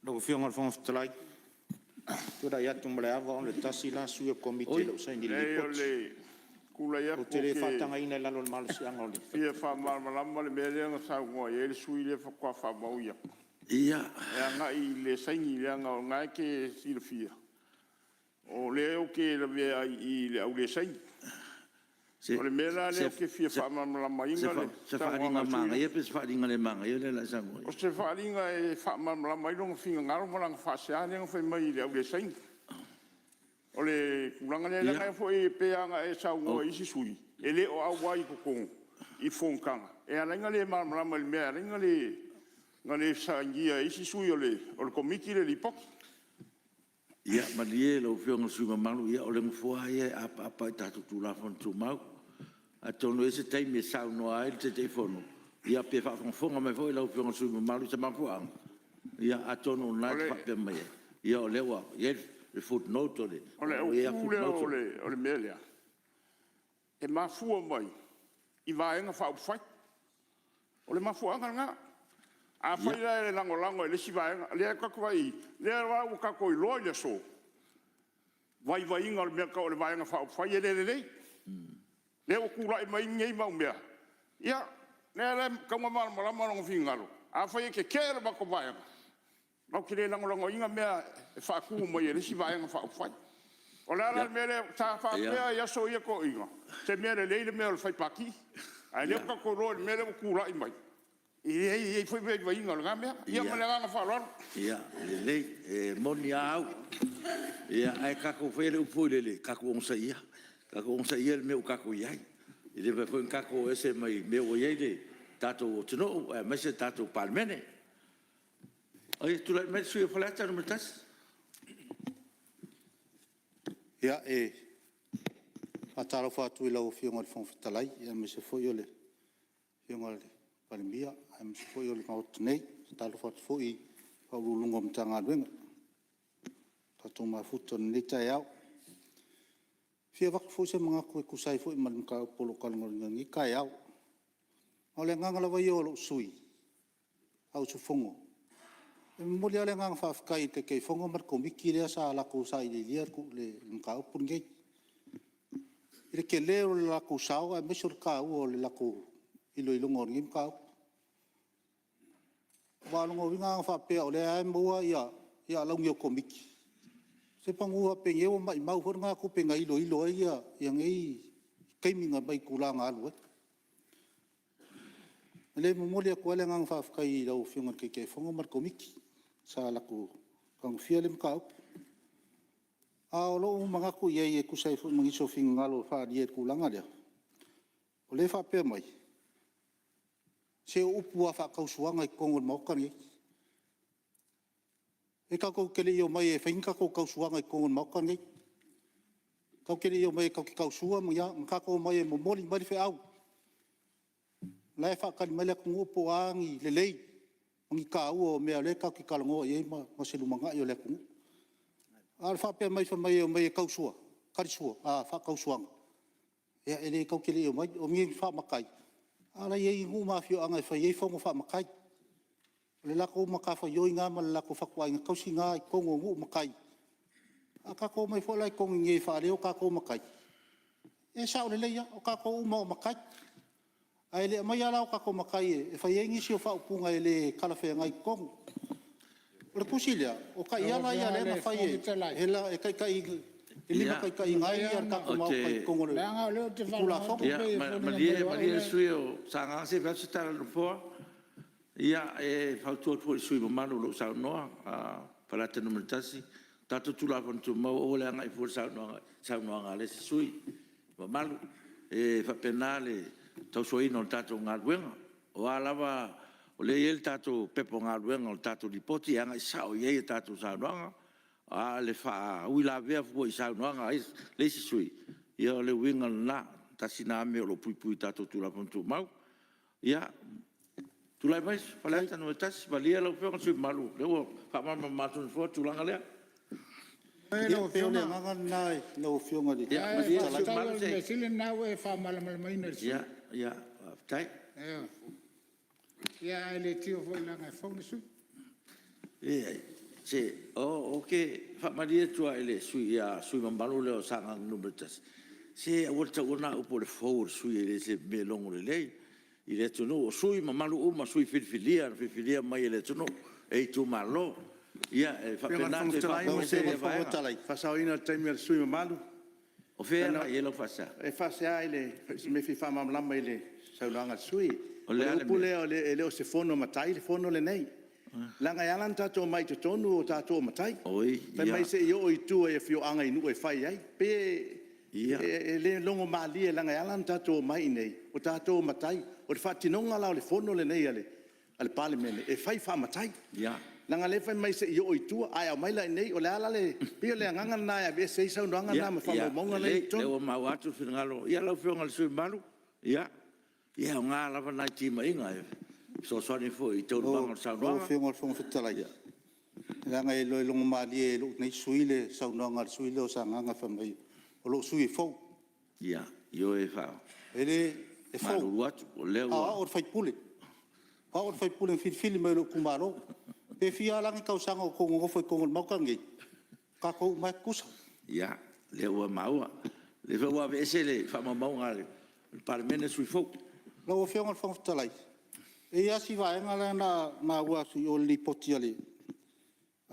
Lau Afioga i le Fofoga Fetalai, ou te tulai atu ma le ava ona e tasi la sui o le Komiti e le o saini i le Leai o Lipoti. le tulai Ou atu te ou le te faatagaina i lalo o le malosiaga o le… fia faamalamalama le mea lea na saunoa i ai le sui usufono lea faatoa faamaui atu Ia… e agai i le saini, leaga o lena e te silafia, o lea ou te lavea ai i i i le au le saini. O le mea la lea ou te fia faamalamalamaina le Se saunoaga faaaliga a le sui usufono lea. manaia pe o se faaaliga le manaia lea o le a e saunoa i ai? O se faaaliga e faamalamalama ai lona finagalo ma lana faasea lea na fai mai i le au le saini. O le tulaga lea, leaga foi e pei lava ona e saunoa i isi sui usufono e le o auai i totonu i fonotaga e ala ai ona le malamalama i le mea e ala ai ona le sainia e isi sui o le Komiti le Lipoti. Ia malie lau Afioga i le sui usufono mamalu, o le Nofoa lava ia e apaapa lava i tatou Tulafono Tumau. Atonu e i ai se taimi e saunoa ai le Taitaifono, ia pe faafogafoga mai foi lau Afioga i le sui usufono mamalu i se mafuaaga, ia atonu o lena e te faapea mai ai, ia o lea ua i ai le footnote. O le autu lea o le mea lea, e mafua mai i Vaega Faaupufai. O le mafuaaga lena. Afai la e lagolago e le isi Vaega, lea tatou te vaai i i, o lea la ua tatou iloa i le aso, vaivaiga o le mea e tau o le Vaega Faaupufai e le lelei. Lea ua tulai mai ai nei mau mea, ia, lea la e tatau ona malamalama lona finagalo, afai e tetee le matou Vaega, matou te le lagolagoina mea e faatu mai e le isi Vaega Faaupufai. O le a la le mea lea, sa faapea i aso ia toeaiina, o se mea lelei le mea o le fai pati, a o lea ua tatou iloa i le mea lea ua tulai mai, e leai e i ai foi vaivaiga o lena mea. Ia ma le agaga faaaloalo. Ia lelei, e moni lava au, ae tatou faia le upu foi lele, tatou onosai ia, tatou onosai ia i le mea ua tatou i ai. E le mafai foi ona tatou o ese mai le mea ua i ai le tatou atunuu aemaise le tatou Palemene. Tulai mai le sui usufono mo Faleata 1. Ia, e faatalofa atu i lau Afioga i le Fofoga Fetalai, aemaise foi o le Afioga i le Palemia, aemaise foi o le Maota nei. E faatalofa atu foi i Ofisa Sili o Pulega o Matagaluega ua tatou mafuta i lenei taeao. E fia avatu foi se manatu e tusa ai foi ma le mataupu o lo o talanoaina i lenei taeao. O le agaga lava ia o lou sui usufono, e momoli lava le agaga faafetai i le Taitaifono ma le Komiti lea sa latou sailiilia le mataupu lenei, i le tele o le latou sao aemaise o le taua o le latou iloiloga o lenei mataupu. Aua o lona uiga ana faapea o lea lava e maua alauni o Komiti, se semeamanu faapenei ua maumau foi lena tupe na iloilo ai nei taimi na aumai i tulaga na alu ai. O lea e momoli atu ai le agaga faafetai i lau Afioga i le Taitaifono ma le Komiti sa latou tagofia lea mataupu. A o lou manatu i ai e tusa ai foi ma nisi o finagalo faaalia i le tulaga lea, o lea e faapea mai, se o upu lava faatausuaga i totonu o le Maota lenei. E tatou te le i omai e fai ni tatou tausuaga i totonu o le Maota lenei. Tatou te le i omai tatou te tausua ma ni a, na tatou omai e momoli mai le feau, o la e faatali mai le atunuu po o a ni lelei ma ni taua o mea o lea tatou te talanoa i ai mo se lumanai o le atunuu. A o le faapea mai e omai e tausua, faatausuaga, ia e le tatou te le i omai. O ni faamatai, a la e i ai nuu ma afioaga e fai ai fono faamatai. O le latou matafaioi lena ma le latou fatuaiga tausi lena i totonu o nuu ma tai. A tatou omai foi la i totonu i inei e faaleo o tatou matai, e sao lelei lava, o tatou uma lava o matai. Ae le aumaia la o tatou matai e fai ai nisi o faaupuga e le talafeagai i totonu. O le tusi lea, o Lau taiala Afioga i lea na le fai Fofoga Fetalai, e limataitaiina ai le tatou Maota i totonu o le leaga o lea ou te faalogo Tulafono. atu pei e foliga Malie mai o au le lea… sui usufono mo Sagaga se i fai atu se tala a le Nofoa. Ia, e fautua atu foi i le sui usufono mamalu o lo o saunoa Faleata 1, tatou Tulafono Tumau, aua le agai fua i le saunoaga a le isi sui usufono mamalu. E faapena le tausoaina o le tatou galuega. O a lava… o lea e i ai le tatou Pepa o Galuega o le tatou Lipoti e agai sao i ai a tatou saunoaga. A o le faauilavea fua i saunoaga a le isi sui usufono, ia o le uiga lena. Tasi lena mea o lo o puipui i le tatou Tulafono Tumau. Ia, tulai mai Faleata 1, malie lau Afioga i le sui usufono mamalu o lea ua faamalamalama atu e le Nofoa le tulaga lea. Ioe Ia lau pei o le Afioga, agaga lena lau Afioga i le ae Fofoga Fetalai. faafetai o le mea sili lena ua e faamalamalamaina i le sui usufono. Ia, faafetai. Ioe. Ia ae le tio foi leaga e fou le sui usufono. Leai, se ou te faamalie atu lava i le sui usufono mamalu lea o Sagaga 1, se aua le taua lena upu o le fou o le sui usufono e le o se mea logo lelei i le atunuu. O sui usufono mamalu uma o sui usufono filifilia na filifilia mai e le atunuu e itumalo. Ia, e faapena Lau Lau Afioga i le Afioga i le Fofoga Fofoga Fetalai… Fetalai, faasaoina o le taimi o le sui usufono mamalu. O fea e agai i ai lau faasea? E faasea i se mea e fia faamalamalama i le saunoaga a le sui usufono. O le O a le le upu mea? lea e le o se fono a matai le fono lenei. Leaga e ala ona tatou omai i totonu o tatou o matai. Oi Fai ia… mai se i oo i tua i afioaga i nuu e fai ai. E pei e le logomalie leaga e ala ona tatou omai i inei, o tatou o matai. O le faatinoga la o le fono lenei a le Palemene, e fai faa-matai. Leaga o lea e fai mai se i oo i tua, ae aumai la i inei. O le a la le… E pei o le agaga lena e aveese ai saunoaga na ma faamaumauga la e i Ia, lelei, o lea totonu. ua maua atu le finagalo. Ia lau Afioga i le sui usufono mamalu, ia, e aoga lava nai timaiga e fesoasoani foi i taualumaga o le Lau saunoaga. Afioga i le Fofoga Fetalai, leaga e le logomalie i lou nei sui usufono le saunoaga a le sui usufono lea o Sagaga fai mai o lou sui usufono e fou. Ia, ioe, E fou, faamalulu atu, o lea a o ua… au o le sui usufono. O au o le sui usufono na filifili mai e lou itumalo. Pe fia la ni tausaga o outou nonofo ai i totonu o le Maota lenei, o tatou uma lava e tutusa. Ia, o lea ua maua. O lea foi ua aveese le faamaumauga a le Palemene le sui usufono fou. Lau Afioga i le Fofoga Fetalai, e i ai lava si vaega lea na maua atu i o i le Lipoti a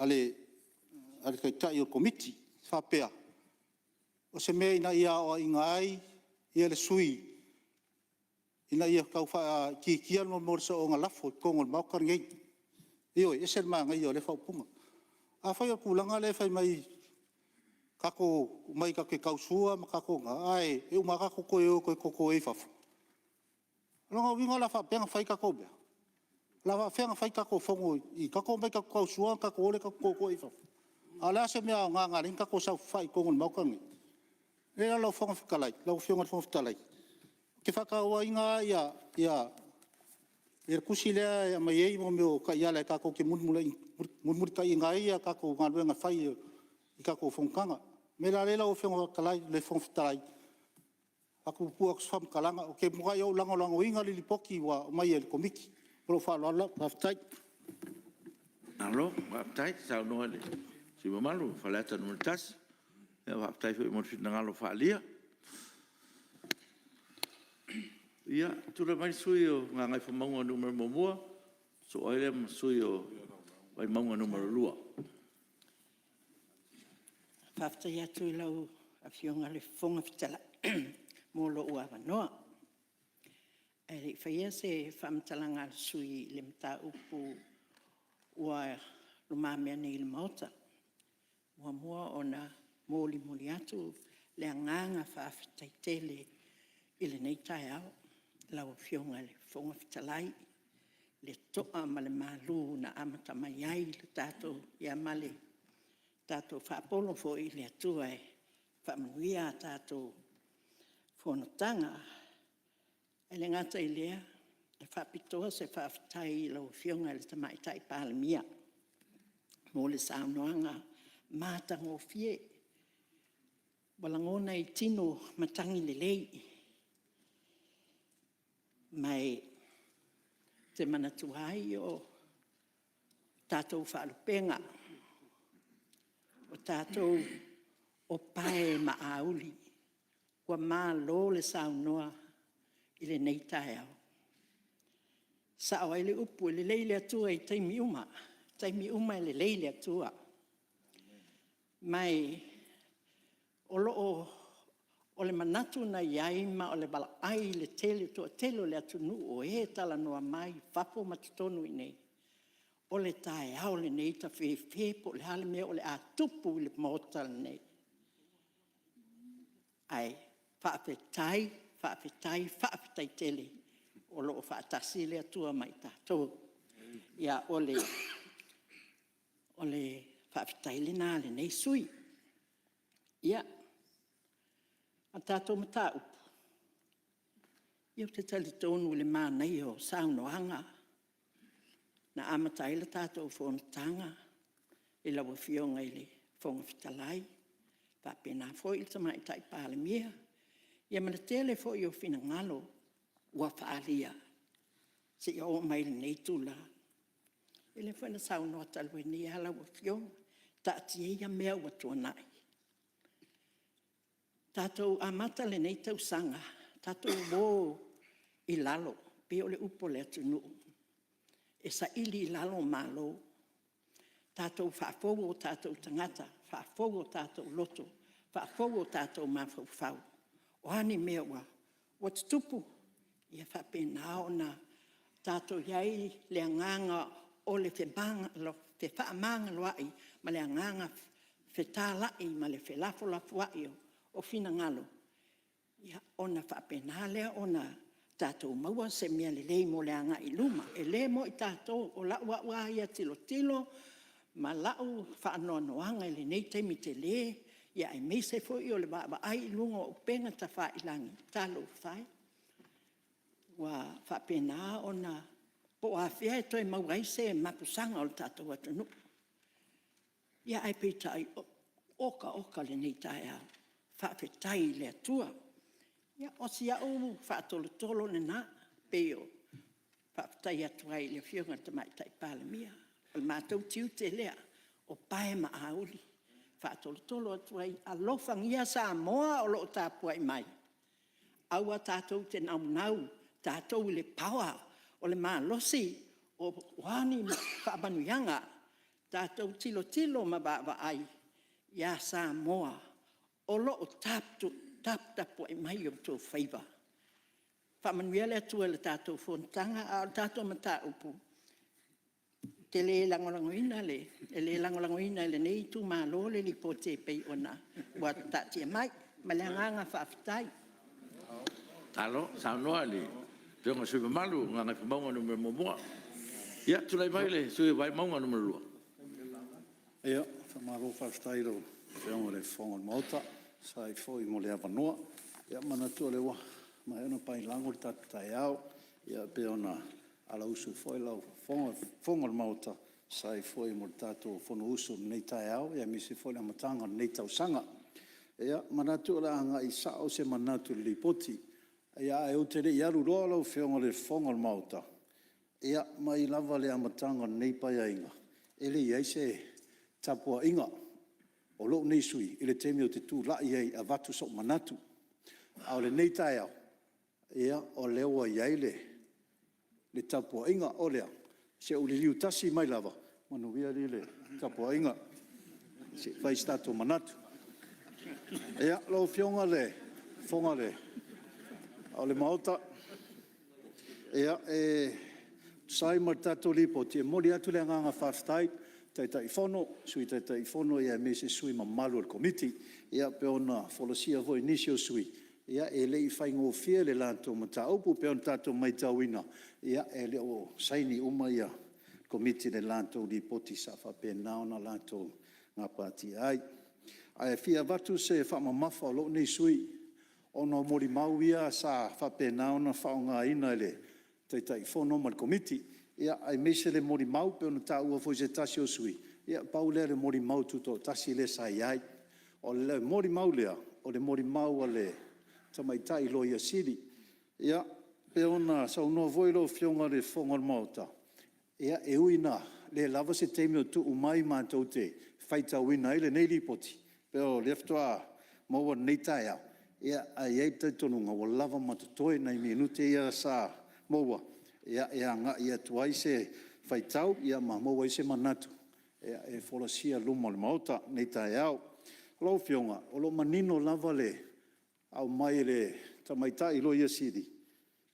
le Taitai o le Komiti e faapea, o se mea ina ia aoaina ai le sui usufono ina ia tau faaitiitia le soona lafo i totonu o le Maota lenei. Ioe, e ese le manaia o lea faaupuga. Afai o le tulaga lea e fai mai tatou te omai tatou te tausua ma tatou ae uma lava tatou toe o e toto i fafo. O lona uiga o le a faapea ona fai a tatou mea? O le a faapefea ona fai a tatou fono, tatou omai tatou te tausoa ona tatou o lea tatou totoe i fafo? A o le a se mea aoga na ala ai ona tatou saofafai i totonu o le Maota lenei? O le mea lea lau Afioga i le Fofoga Fetalai, ou te faatauaina lava le tusi lea e aumai ai taiala tatou te mulimulitaiina ai a tatou galuega fai i tatou fonotaga. O le mea la lea lau Afioga i le Fofoga Fetalai, e faatu atu se faamatalaga, ou te matua ou lagolagoina le Lipoti ua aumai e le Komiti. Ma lou faaaloalo lava. Faafetai. Malo faafetai saunoa i le sui usufono mamalu mo Faleata 1. Faafetai foi mo le finagalo faaalia. Ia, tulai mai le sui usufono mo Gagaifomauga 1, sosoo ai lea ma le sui usufono mo Vaimauga 2. Faafetai atu i lau Afioga i le Fofoga Fetalai mo lou avanoa. Ae le i faia se faamatalaga a le sui usufono i le mataupu ua lumamea nei i le Maota, e muamua ona molimoli atu le agaga faafetai tele i lenei taeao i lau Afioga i le Fofoga Fetalai i le toa ma le malu na amata mai ai le tatou, ia ma le tatou faapolo foi i le Atua e faamanuia a tatou fonotaga. E le gata i lea, e faapitoa se faafetai i lau Afioga i le Tamaitai Palemia mo le saunoaga matagofie, ua lagona i tino matagi lelei. Ma ou te manatua ai o tatou faalupega, o tatou o pae ma auli. Ua malo le saunoa i lenei taeao. E sao ai le upu, e lelei le Atua i taimi uma, o taimi uma e lelei le Atua. Ma o le manatu na i ai ma o le vaavaai i le toatele o le atunuu o e talanoa mai i fafo ma totonu i inei, o le taeao lenei, tafefe po o le a le mea o le a tupu i le Maota lenei. Ae faafetai, faafetai, faafetai tele o lo o faatasi le Atua ma i tatou. Ia, o le faafetai lena a lenei sui usufono. Ia, o le tatou mataupu, ia ou te talitonu i le manaia o saunoaga na amata ai le tatou fonotaga i lau Afioga i le Fofoga Fetalai, faapena foi le Tamaitai Palemia, ia ma le tele foi o finagalo ua faaalia seia oo mai i lenei itula. Ia lea foi na saunoa talu ai nei lava lau Afioga, taatia ia mea ua tuanai, tatou amata lenei tausaga, tatou o i lalo, pei o le upu a le atunuu, e saili i lalo Malo. Tatou faafou o tatou tagata, faafou o tatou loto, faafou o tatou mafaufau. O a ni mea ua tutupu, ia faapena ona tatou i ai le agaga o le fefaamagaloai ma le agaga fetalai ma le felafolafoai o finagalo, ona faapena lea ona tatou maua se mea lelei mo le agai i luma. E le mo i tatou, o lau au lava ia tilotilo ma lau faanoanoaga i lenei taimi tele, aemaise foi o le vaavaai i luga o upega tafailagi, talofa e, ua faapena ona… Po o afea e toe maua ai se mapusaga o le tatou atunuu. Ae peitai, ua otaota lenei taeao. Faafetai i le Atua. Ia, o si au faatolotolo lena, e faafetai atu ai i le Afioga i le Tamaitai Palemia. O le matou tiute lea o pae ma auli e faatolotolo atu ai, alofagia Samoa o lo o tapuai mai, aua tatou te naunau tatou i le power, o le malosi, o a ni faamanuiaga, tatou tilotilo ma vaavaai ia Samoa o lo o taputapuai mai o outou faiva. Faamanuia le Atua i le tatou fonotaga, a o le tatou mataupu, ou te le lagolagoina, e le lagolagoina e lenei itumalo le Lipoti e pei ona ua taatia mai. Ma le agaga faafetai. Malo saunoa i le Afioga i le sui usufono mamalu mo Gagaifomauga 1. Ia, tulai mai le sui usufono mo Vaimauga 2. Ia, faamalo faafetai i lau Afioga i le Fofoga o le Maota e tusa ai foi mo le avanoa. E manatu o lea ua maea ona paelago le tatou taeao e pei ona alausu foi lau fofoga o le Maota e tusa ai foi mo le tatou fonousu i lenei taeao aemaise foi o le amataga o lenei tausaga. E manatu o le a agai sao se manatu i le Lipoti. Ae ou te le i aluloa lau Afioga i le Fofoga o le Maota, mai lava i le amataga o lenei Paeaiga, e le i i ai se tapuaiga a lou nei sui usufono i le taimi ou te tulai ai e avatu sou manatu. A o lenei taeao, o lea ua i ai le tapuaiga. O lea, se i ou liliu tasi mai lava, manuia alii le tapuaiga se i fai so tatou manatu. Lau Afioga i le Fofoga o le Maota, e tusa ai ma le tatou Lipoti, e momoli atu le agaga faafetai i le Taitaifono, Sui Taitaifono aemaise sui usufono mamalu o le Komiti. E pei ona folasia foi e nisi o sui usufono, e le i faigofie le latou mataupu. E pei ona tatou matauina, e le o saini uma le Komiti i le latou Lipoti sa faapena ona latou gapatia ai. Ae fia avatu se faamamafa a lou nei sui usufono ona o molimau ia sa faapena ona faaaogaina e le Taitaifono ma le Komiti, aemaise le molimau pei ona taua foi e se tasi o sui usufono, pau lea o le molimau tutoatasi lea sa i ai. O le molimau lea, o le molimau a le tamaitai Loia Sili. E pei ona saunoa foi lau Afioga i le Fofoga o le Maota, e ui ina le lava se taimi o tuu mai matou te faitauina ai lenei Lipoti, o lea faatoa maua i lenei taeao, ae i ai le talitonuga ua lava ma totoe nai minute ia sa maua e agai atu ai se faitau ma maua ai se manatu e folasia i luma o le Maota i lenei taeao. Lau Afioga, o lo o manino lava le aumai e le tamaitai Loia Sili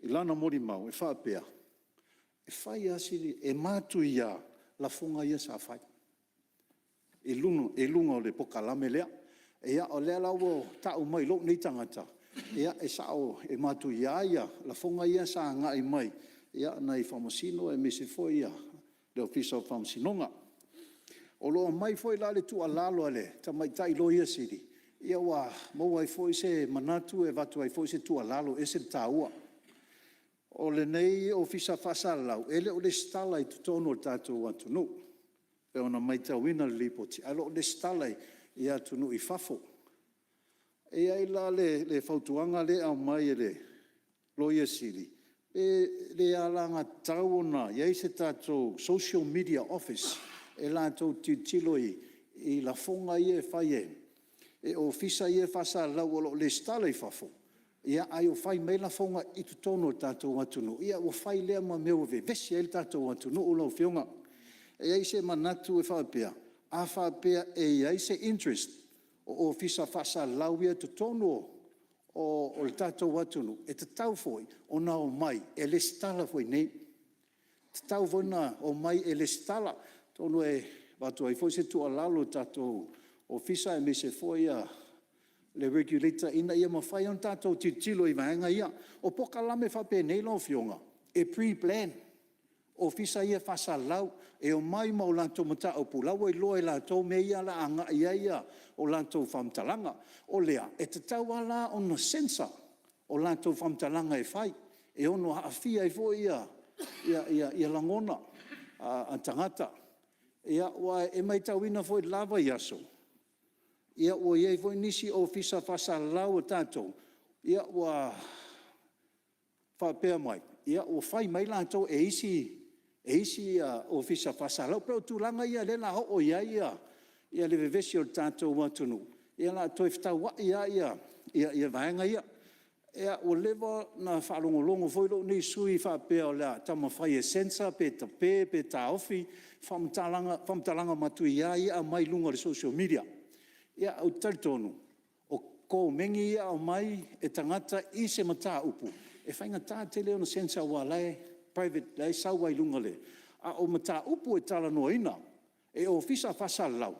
i lana molimau e faapea, e fai lava si… e matuia lafoga ia sa fai i luga o le polokalame lea. O lea la ua tau mai i lou nei tagata, e sao e matuia lafoga ia sa agai mai nai Faamasino aemaise foi le Ofisa o Faamasinoga. O lo o aumai foi la le tuualalo a le tamaitai Loia Sili, ua maua ai foi se manatu e avatu ai foi se tuualalo, e ese le taua. O lenei Ofisa Faasalalau, e le o resitala i totonu o le tatou atunuu pei ona matauina i le Lipoti, ae o lo o resitala i atunuu i fafo. E i ai la le fautuaga lea e aumai e le Loia Sili, pe le alagatatau ona i ai se tatou Social Media Office e latou te tilotilo i lafoga ia e fai e ofisa ia e faasalalau o lo o resitala i fafo, ae fai mai lafoga i totonu o le tatou atunuu, ia ua fai lea ma mea ua vevesi ai le tatou atunuu lau Afioga. E i ai se manatu e faapea, a faapea e i ai se interest o Ofisa Faasalalau ia i totonu o le tatou atunuu, e tatau foi ona omai e resitala foi i inei, e tatau foi ona omai e resitala. Atonu e avatu ai foi se tuualalo i le tatou Ofisa aemaise foi le Regulator ina ia mafai ona tatou tilotilo i vaega ia. O polokalame faapenei lau Afioga, e pre-plan ofisa ia faasalalau, e omai ma latou mataupu, o la e ua iloa e latou mea ia o le a agai i ai a latou faamatalaga. O lea, e tatau lava la ona censor o latou faamatalaga e fai, e ono aafia ai foi lagona o tagata. Aua e matauina foi i le la vaiaso, ua i ai foi nisi ofisa faasalalau a tatou ua faapea mai, ua fai mai latou e isi ofisa faasalalau. E pei o tulaga ia o lea o le a oo i ai le vevesi o le tatou atunuu, ia o le a toe fetauai lava vaega ia. Ua leva ona faalogologo foi lou nei sui usufono i faapea o le a taumafai e censor pe tape pe taofi faamatalaga matuia ia e aumai i luga o le social media. Ia, ou te talitonu, o komeni ia e aumai e tagata i se mataupu, e faigata tele ona censor aua o la e private, o la e sau lava i luga o le… A o mataupu e talanoaina e ofisa faasalalau,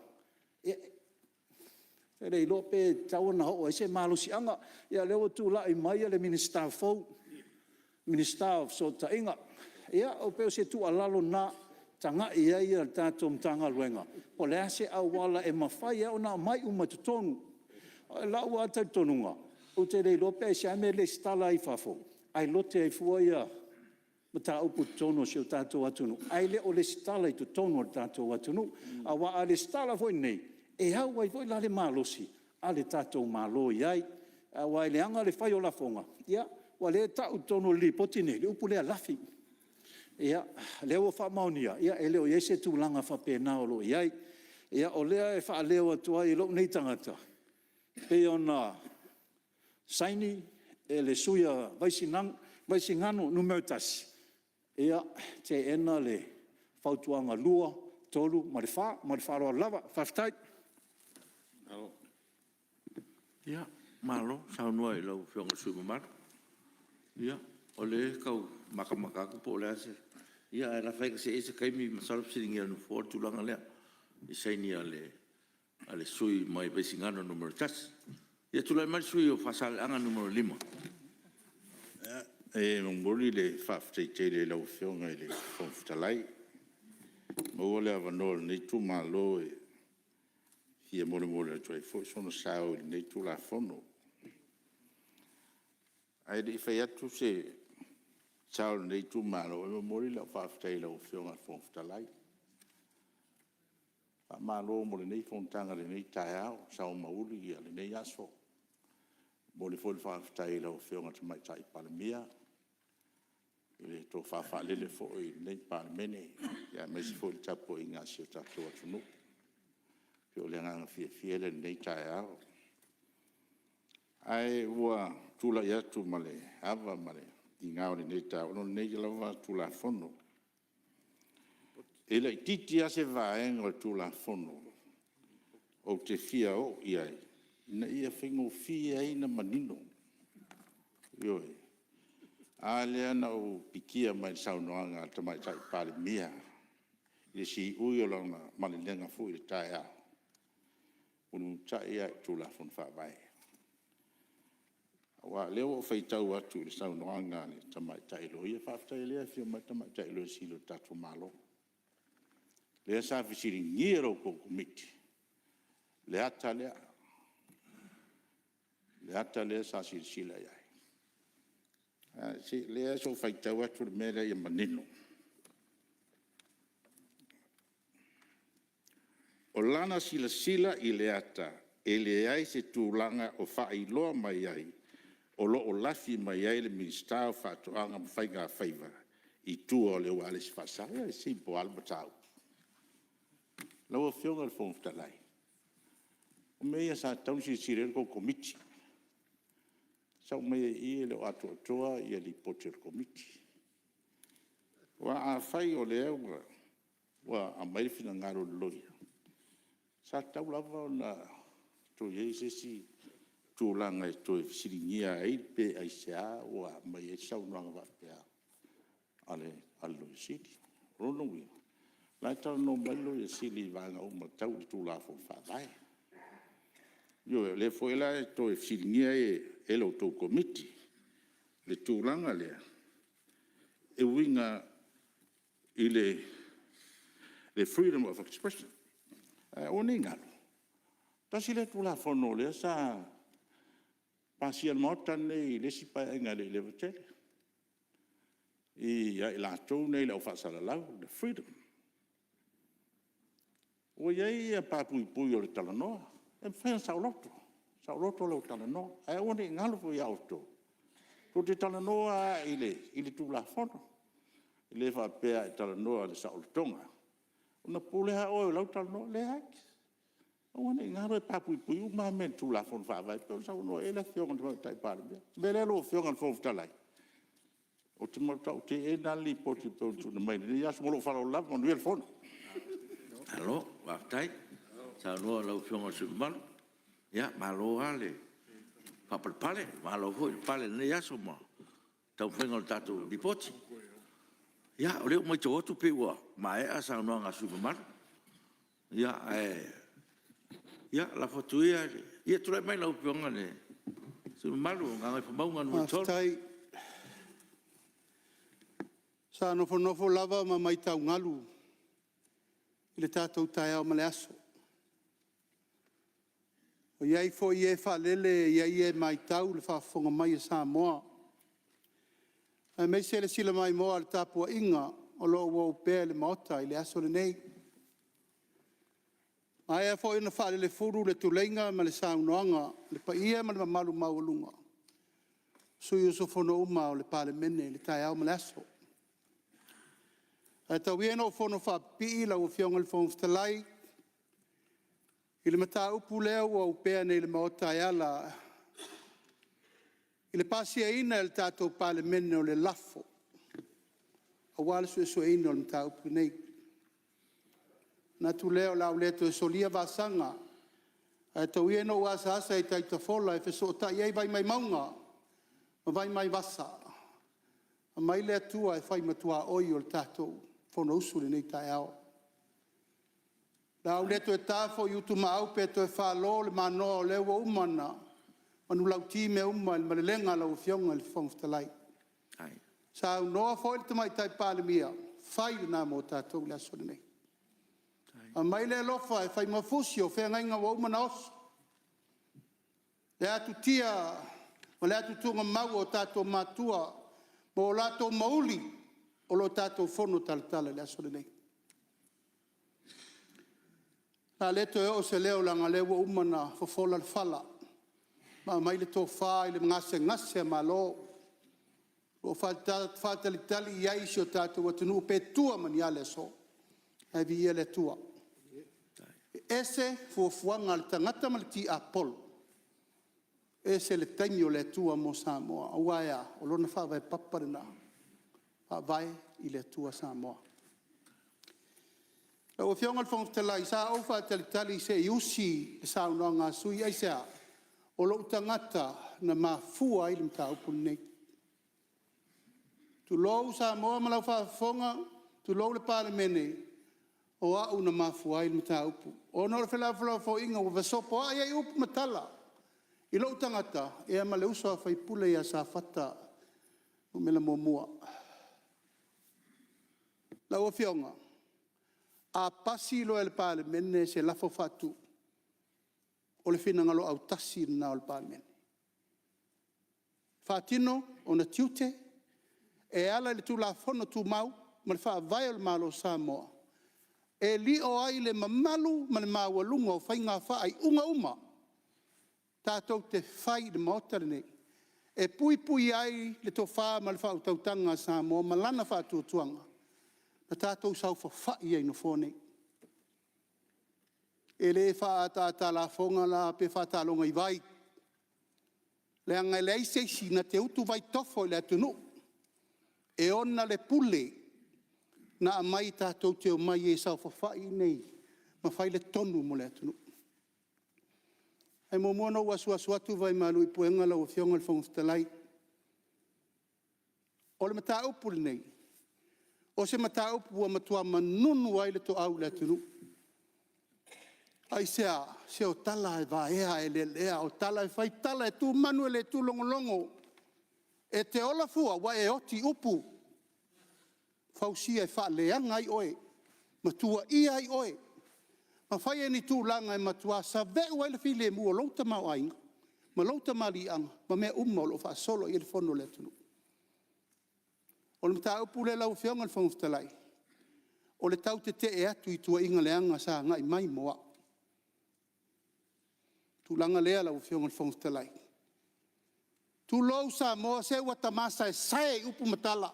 ou te le iloa pe tatau ona oo i ai se malosiaga. Ia o lea ua tulai mai le Minisita fou Minisita o Fesootaiga. Ia pei o se tuualalo lena, tagai i ai le tatou Matagaluega po o le a se auala e mafai ai ona aumai uma i totonu. O lou lava talitonuga, ou te le iloa pe aisea le mea e resitala ai i fafo ae lote ai fua mataupu i totonu o si o tatou atunuu, ae le o resitala i totonu o le tatou atunuu. Aua a resitala foi i inei, e au ai foi la le malosi a le tatou Malo i ai. Aua e leaga le fai o lafoga, aua o lea e tau i totonu o le Lipoti lenei le upu lea lafi. Ia, o lea ua faamaonia, e le o i ai se tulaga faapena o lo o i ai. Ia, o lea e faaleo atu ai e lou nei tagata, e pei ona saini e le sui usufono o Vaisigano Nu.1, e teena le Fautuaga 2, 3 ma le 4. Ma le faaaloalo lava. Faafetai. Ia, malo saunoa i lau Afioga i le sui usufono mamalu. Ia, o lea e tau matamata atu po o le a se… Ia ae lafo atu se i i ai se taimi masalo e fesiligia e le Nofoa le tulaga lea i saini a le sui usufono mai Vaisigano Nu.1. Ia tulai mai le sui usufono mo Faasaleleaga 5. E momoli le faafetai tele i lau Afioga i le Fofoga Fetalai, ua maua le avanoa o lenei itumalo e fia molimoli atu ai foi sona sao i lenei Tulafono. Ae le i fai atu se sao o lenei itumalo, e momoli lau faafetai i lau Afioga i le Fofoga Fetalai. Faamalo mo lenei fonotaga i lenei taeao, ua sao ma uli lenei aso. E momoli foi le faafetai i lau Afioga i le Tamaitai Palemia i le tofa faalele foi i lenei Palemene, aemaise foi o le tapuaiga a si o tatou atunuu. E pei o le agaga fiafia lea i lenei taeao. Ae ua tulai atu ma le ava ma le igao i lenei taeao ona o lenei lava Tulafono. E laitiiti lava se vaega o le Tulafono ou te fia oo i ai ina ia faigofie ai ona manino. Ioe. A lea na ou pikia mai i le saunoaga a le Tamaitai Palemia i le siui o lana malelega foi i le taeao, mulimulitai lava i le Tulafono Faavae. Aua o lea ua ou faitau atu i le saunoaga a le Tamaitai Loia, faafetai o lea e afio mai le Tamaitai Loia Sili o le tatou Malo, lea sa fesiligia e la outou Komiti le ata lea, le ata lea sa silasila i ai. O lea se i ou faitau atu le mea lea ia manino. O lana silasila i le ata, e leai se tulaga o faailoa mai ai o lo o lafi mai ai le Minisita o Faatoaga ma Faigafaiva i tua o le ualesi faasao. Ia e simple lava le mataupu. Lau Afioga i le Fofoga Fetalai, o mea ia sa tatau ona silasila i ai la outou Komiti. Sau mai lava i i e le o atoatoa le lipoti a le Komiti. Aua afai o lea ua aumai le finagalo o le loia, sa tatau lava ona toe i ai se isi tulaga e toe fesiligia ai pe aisea ua aumai ai le saunoaga faapea a le Loia Sili. O lona uiga, o la e talanoa mai le Loia Sili i vaega uma tau le Tulafono Faavae. Ioe, o lea foi la e toe fesiligia ai e la outou Komiti le tulaga lea e uiga i le freedom of expression. Ae aua ne i galo, tasi lea Tulafono o lea sa pasia e le Maota lenei i le isi Paeaiga e le i leva tele, ia i latou nei le au faasalalau, le freedom. Ua i ai pa puipui o le talanoa, e mafai ona saoloto, saoloto lou talanoa. Ae aua ne i galo foi ia outou, tou te talanoa lava i le Tulafono. E le faapea a e talanoa i le saolotoga ona pule lava oe i lau talanoa. Leai. Aua ne i galo e pa puipui uma lava mea i le Tulafono Faavae e pei ona saunoa i ai le Afioga i le Tamaitai Palemia. O le mea lea lau Afioga i le Fofoga Fetalai, ou te matua teena lava le Lipoti e pei ona tuuina mai i lenei aso. Ma lou faaaloalo lava. Manuia le Fono. Malo faafetai saunoa i lau Afioga i le sui usufono mamalu. Ia malo lava le faapalepale, malo foi le pale i lenei aso ma le taumafaiga o le tatou Lipoti. Ia, o lea ua matau atu pei ua maea saunoaga a sui usufono mamalu. Ia, ae lafo atu ia i le… Ia tulai mai lau Afioga i le sui usufono mamalu mo Gagaifomauga 3. Faafetai Sa nofonofo lava ma matau galu i le tatou taeao ma le aso. E i ai foi e faalele e i ai e matau i le faafofoga mai a Samoa, aemaise le silamaimoa a le tapuaiga o lo o ua opea i le Maota i le aso lenei. Ua maea foi ona faalelefulu le tuleiga ma le saunoaga i le paia ma le mamalu maualuga o sui usufono uma o le Palemene i le taeao ma le aso. Ae tau ia ina ou fonofaapipii lau Afioga i le Fofoga Fetalai i le mataupu lea ua opea nei i le Maota e ala i le pasiaina e le tatou Palemene o le lafo aua le suesueina o le mataupu lenei. Ona manatu lea o le a ou le toe solia vasaga, ae tau ia ina ou asaasa i tai tafola e fesootai ai vai mai mauga ma vai mai vasa. Aumai le Atua e fai ma tuaoi o le tatou Fonousu i lenei taeao. O le a ou le toe ta foi i utumaau pe toe falo le manoa o lea ua uma ona manulauti mea uma i le malelega a lau Afioga i le Fofoga Fetalai. Saunoa foi le Tamaitai Palemia, fai lena mo tatou i le aso lenei. Aumai le alofa e fai ma fusi o feagaiga ua uma ona oso, le atutia ma le atutugamau a o tatou matua ma o latou mauili o lo o tatou fonotalatala i le aso lenei. O le a le toe oo se leo leaga o lea ua uma ona fofola le fala ma aumai le tofa i le gasegase a Malo o lo o faatalitali i ai si o tatou atunuu pe tua ma ni a le aso, ae viia le Atua. E ese fuafuaga a le tagata ma le tiapolo, ese le taimi o le Atua mo Samoa. Aua e a? O Lona faavae papa lena, Faavae i le Atua Samoa. Lau Afioga i le Fofoga Fetalai, sa ou faatalitali se i usi le saunoaga a sui usufono, aisea? O lou tagata na mafua ai le mataupu lenei. Tulou Samoa ma lau faafofoga, tulou le Palemene, o au na mafua ai le mataupu, ona o le felafolafoaiga ua fesopoai ai upu ma tala i lou tagata ma le uso a sui usufono ia Safata 1. Lau Afioga, a pasi loa e le Palemene se lafo faatu, o le finagalo autasi lena o le Palemene, faatino ona tiute e ala i le Tulafono Tumau ma le Faavae o le Malo o Samoa, e lio ai le mamalu ma le maualuga o faiga faaiuga uma tatou te fai i le Maota lenei, e puipuia ai le tofa ma le faautautaga a Samoa ma lana faatuatuaga na tatou saofafai ai i Nofoa nei. E le faaataata a lafoga la pe faataloga i vai, leaga e leai se isi na te utuvai tofo i le atunuu e ona le pule na aumai tatou te omai ai e saofafai i inei ma fai le tonu mo le atunuu. Ae muamua ona ou asuasu atu vai malu i puega lau Afioga i le Fofoga Fetalai. O le mataupu lenei, o se mataupu ua matua manunu ai le toau i le atunuu. Aisea? Se o tala lava e vaea ae lelea, o tala e fai tala, e tu manu e le tu logologo. E te ola fua ua e oti i upu, fausia e faaleaga ai oe ma tuuaia ai oe ma fai ai ni tulaga e matua saveu ai le filemu o lou tamaoaiga ma lou tamaliiaga ma mea uma o lo o faasolo i ai le Fono a le atunuu. O le mataupu lea lau Afioga i le Fofoga Fetalai, o le tau tetee atu i tuuaiga leaga sa agai mai mo au. O le tulaga lea lau Afioga i le Fofoga Fetalai. Tulou Samoa, se ua ta masaesae i upu ma tala,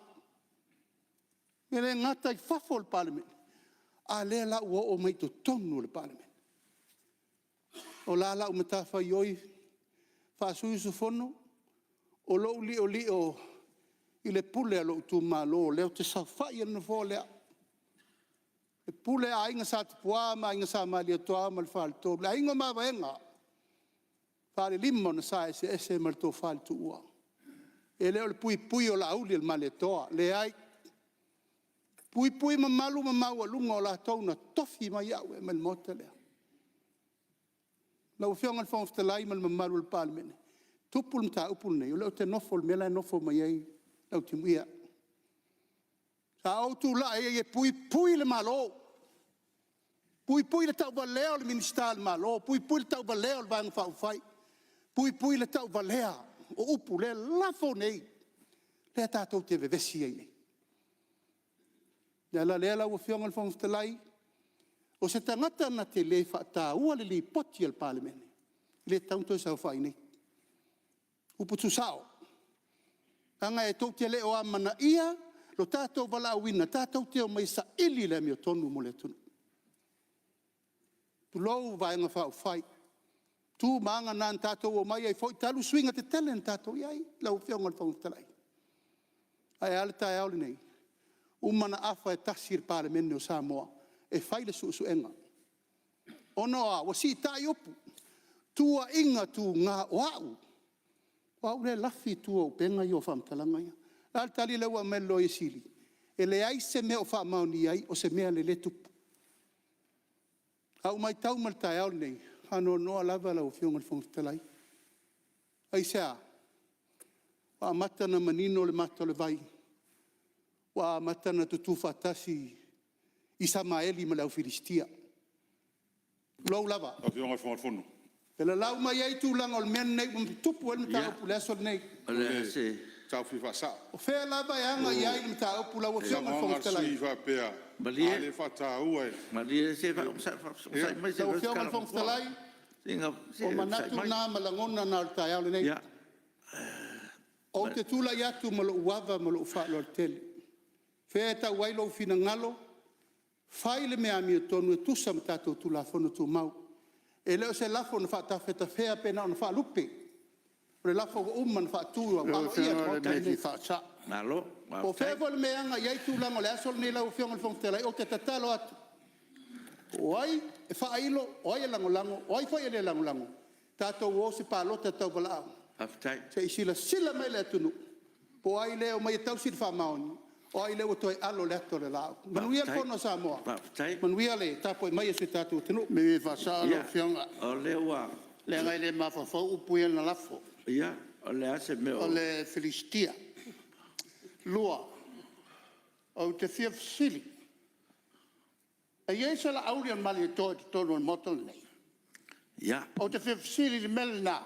e le gata i fafo o le Palemene, a o lea la ua oo mai i totonu o le Palemene. O la lau matafaioi faa-sui usufono, o lou liolio i le pule a lou itumalo o lea ou te saofai ai i le nofoa lea, e pule Aiga Sa Tupua ma Aiga Sa Malietoa ma le Faletolu, le Aiga o Mavaega, Falelima o Sa Eseese ma le Tofa i le Tuua. E le o le puipui o Laauli o le Malietoa, leai, e puipui mamalu ma maualuga o latou na tofi mai au e aumai i le Maota lea. Lau Afioga i le Fofoga Fetalai ma le mamalu o le Palemene, e tupu le mataupu lenei, o lea ou te nofo i le mea la e nofo mai ai Lautimuia. Sa ou tulai ai e puipui le Malo, puipui le tauvalea o le Minisita o le Malo, puipui le tauvalea o le Vaega Faaupufai, puipui le tauvalea o upu lea e lafo nei, lea tatou te vevesi ai nei. O le ala lea lau Afioga i le Fofoga Fetalai, o se tagata na te le faataua le Lipoti a le Palemene, e le tatau ona toe saofai i inei. Upu tuusao, leaga tou te le o amanaia lo tatou valaauina tatou te omai e saili le amiotonu mo le atunuu. Tulou Vaega Faaupufai, tu ma aga na tatou omai ai foi talu suiga tetele na tatou i ai lau Afioga i le Fofoga Fetalai. Ae a le taeao lenei? Ua uma ona afa e tasi le Palemene o Samoa e fai le suesuega, ona o a? Ua siitai upu, tuuaiga tuga o au, o au lea e lafi i tua o upega ia o faamatalaga ia. O le a le tali lea ua aumai e le Loia Sili? E leai se mea o faamaonia ai o se mea na tupu. A ou matau mai i le taeao lenei, e faanoanoa lava lau Afioga i le Fofoga Fetalai. Aisea? Ua amata ona manino le mata o le vai, ua amata ona tutu faatasi Isamaeli ma le auFilisitia, tulou lava. E lalau mai ai tulaga o le mea lenei ua tupu ai le mataupu i le aso lenei. O le a se... O fea lava e aga i ai le mataupu lau Afioga i le Fofoga Fetalai? Malie, malie se i onosai mai se i Lau Afioga i le Fofoga Fetalai, o manatu na ma lagona na o le taeao lenei. Ou te tulai atu ma lou ava ma lou faaaloalo tele, o fea e tau ai lou finagalo, fai le mea amiotonu e tusa ma tatou Tulafono Tumau. E le o se lafo na faatafetafea pe na ona faalupe, o le lafo ua uma ona faatu aloaia e le Maota lenei. Malo Po o fea foi le mea e aga i ai le tulaga o le aso lenei lau Afioga i le Fofoga Fetalai, ou te tatalo atu, po o ai e faailo, o ai e lagolago, o ai foi e le lagolago, tatou o i se palota tauvalaau, se i silasila mai le atunuu po o ai lea e omai e tausi le faamaoni, o ai lea ua toe alo i le ata o le laau. Manuia le Fono a Samoa, manuia le tapuai mai a si o tatou atunuu. O le mea e faasao lau Afioga, O lea ua... leaga e le mafaufau upu ia na lafo. O le a se mea o... O le Filisitia. Lua, ou te fia fesili, e i ai se Laauli o le Malietoa i totonu o le Maota lenei? Ou te fia fesili i le mea lena,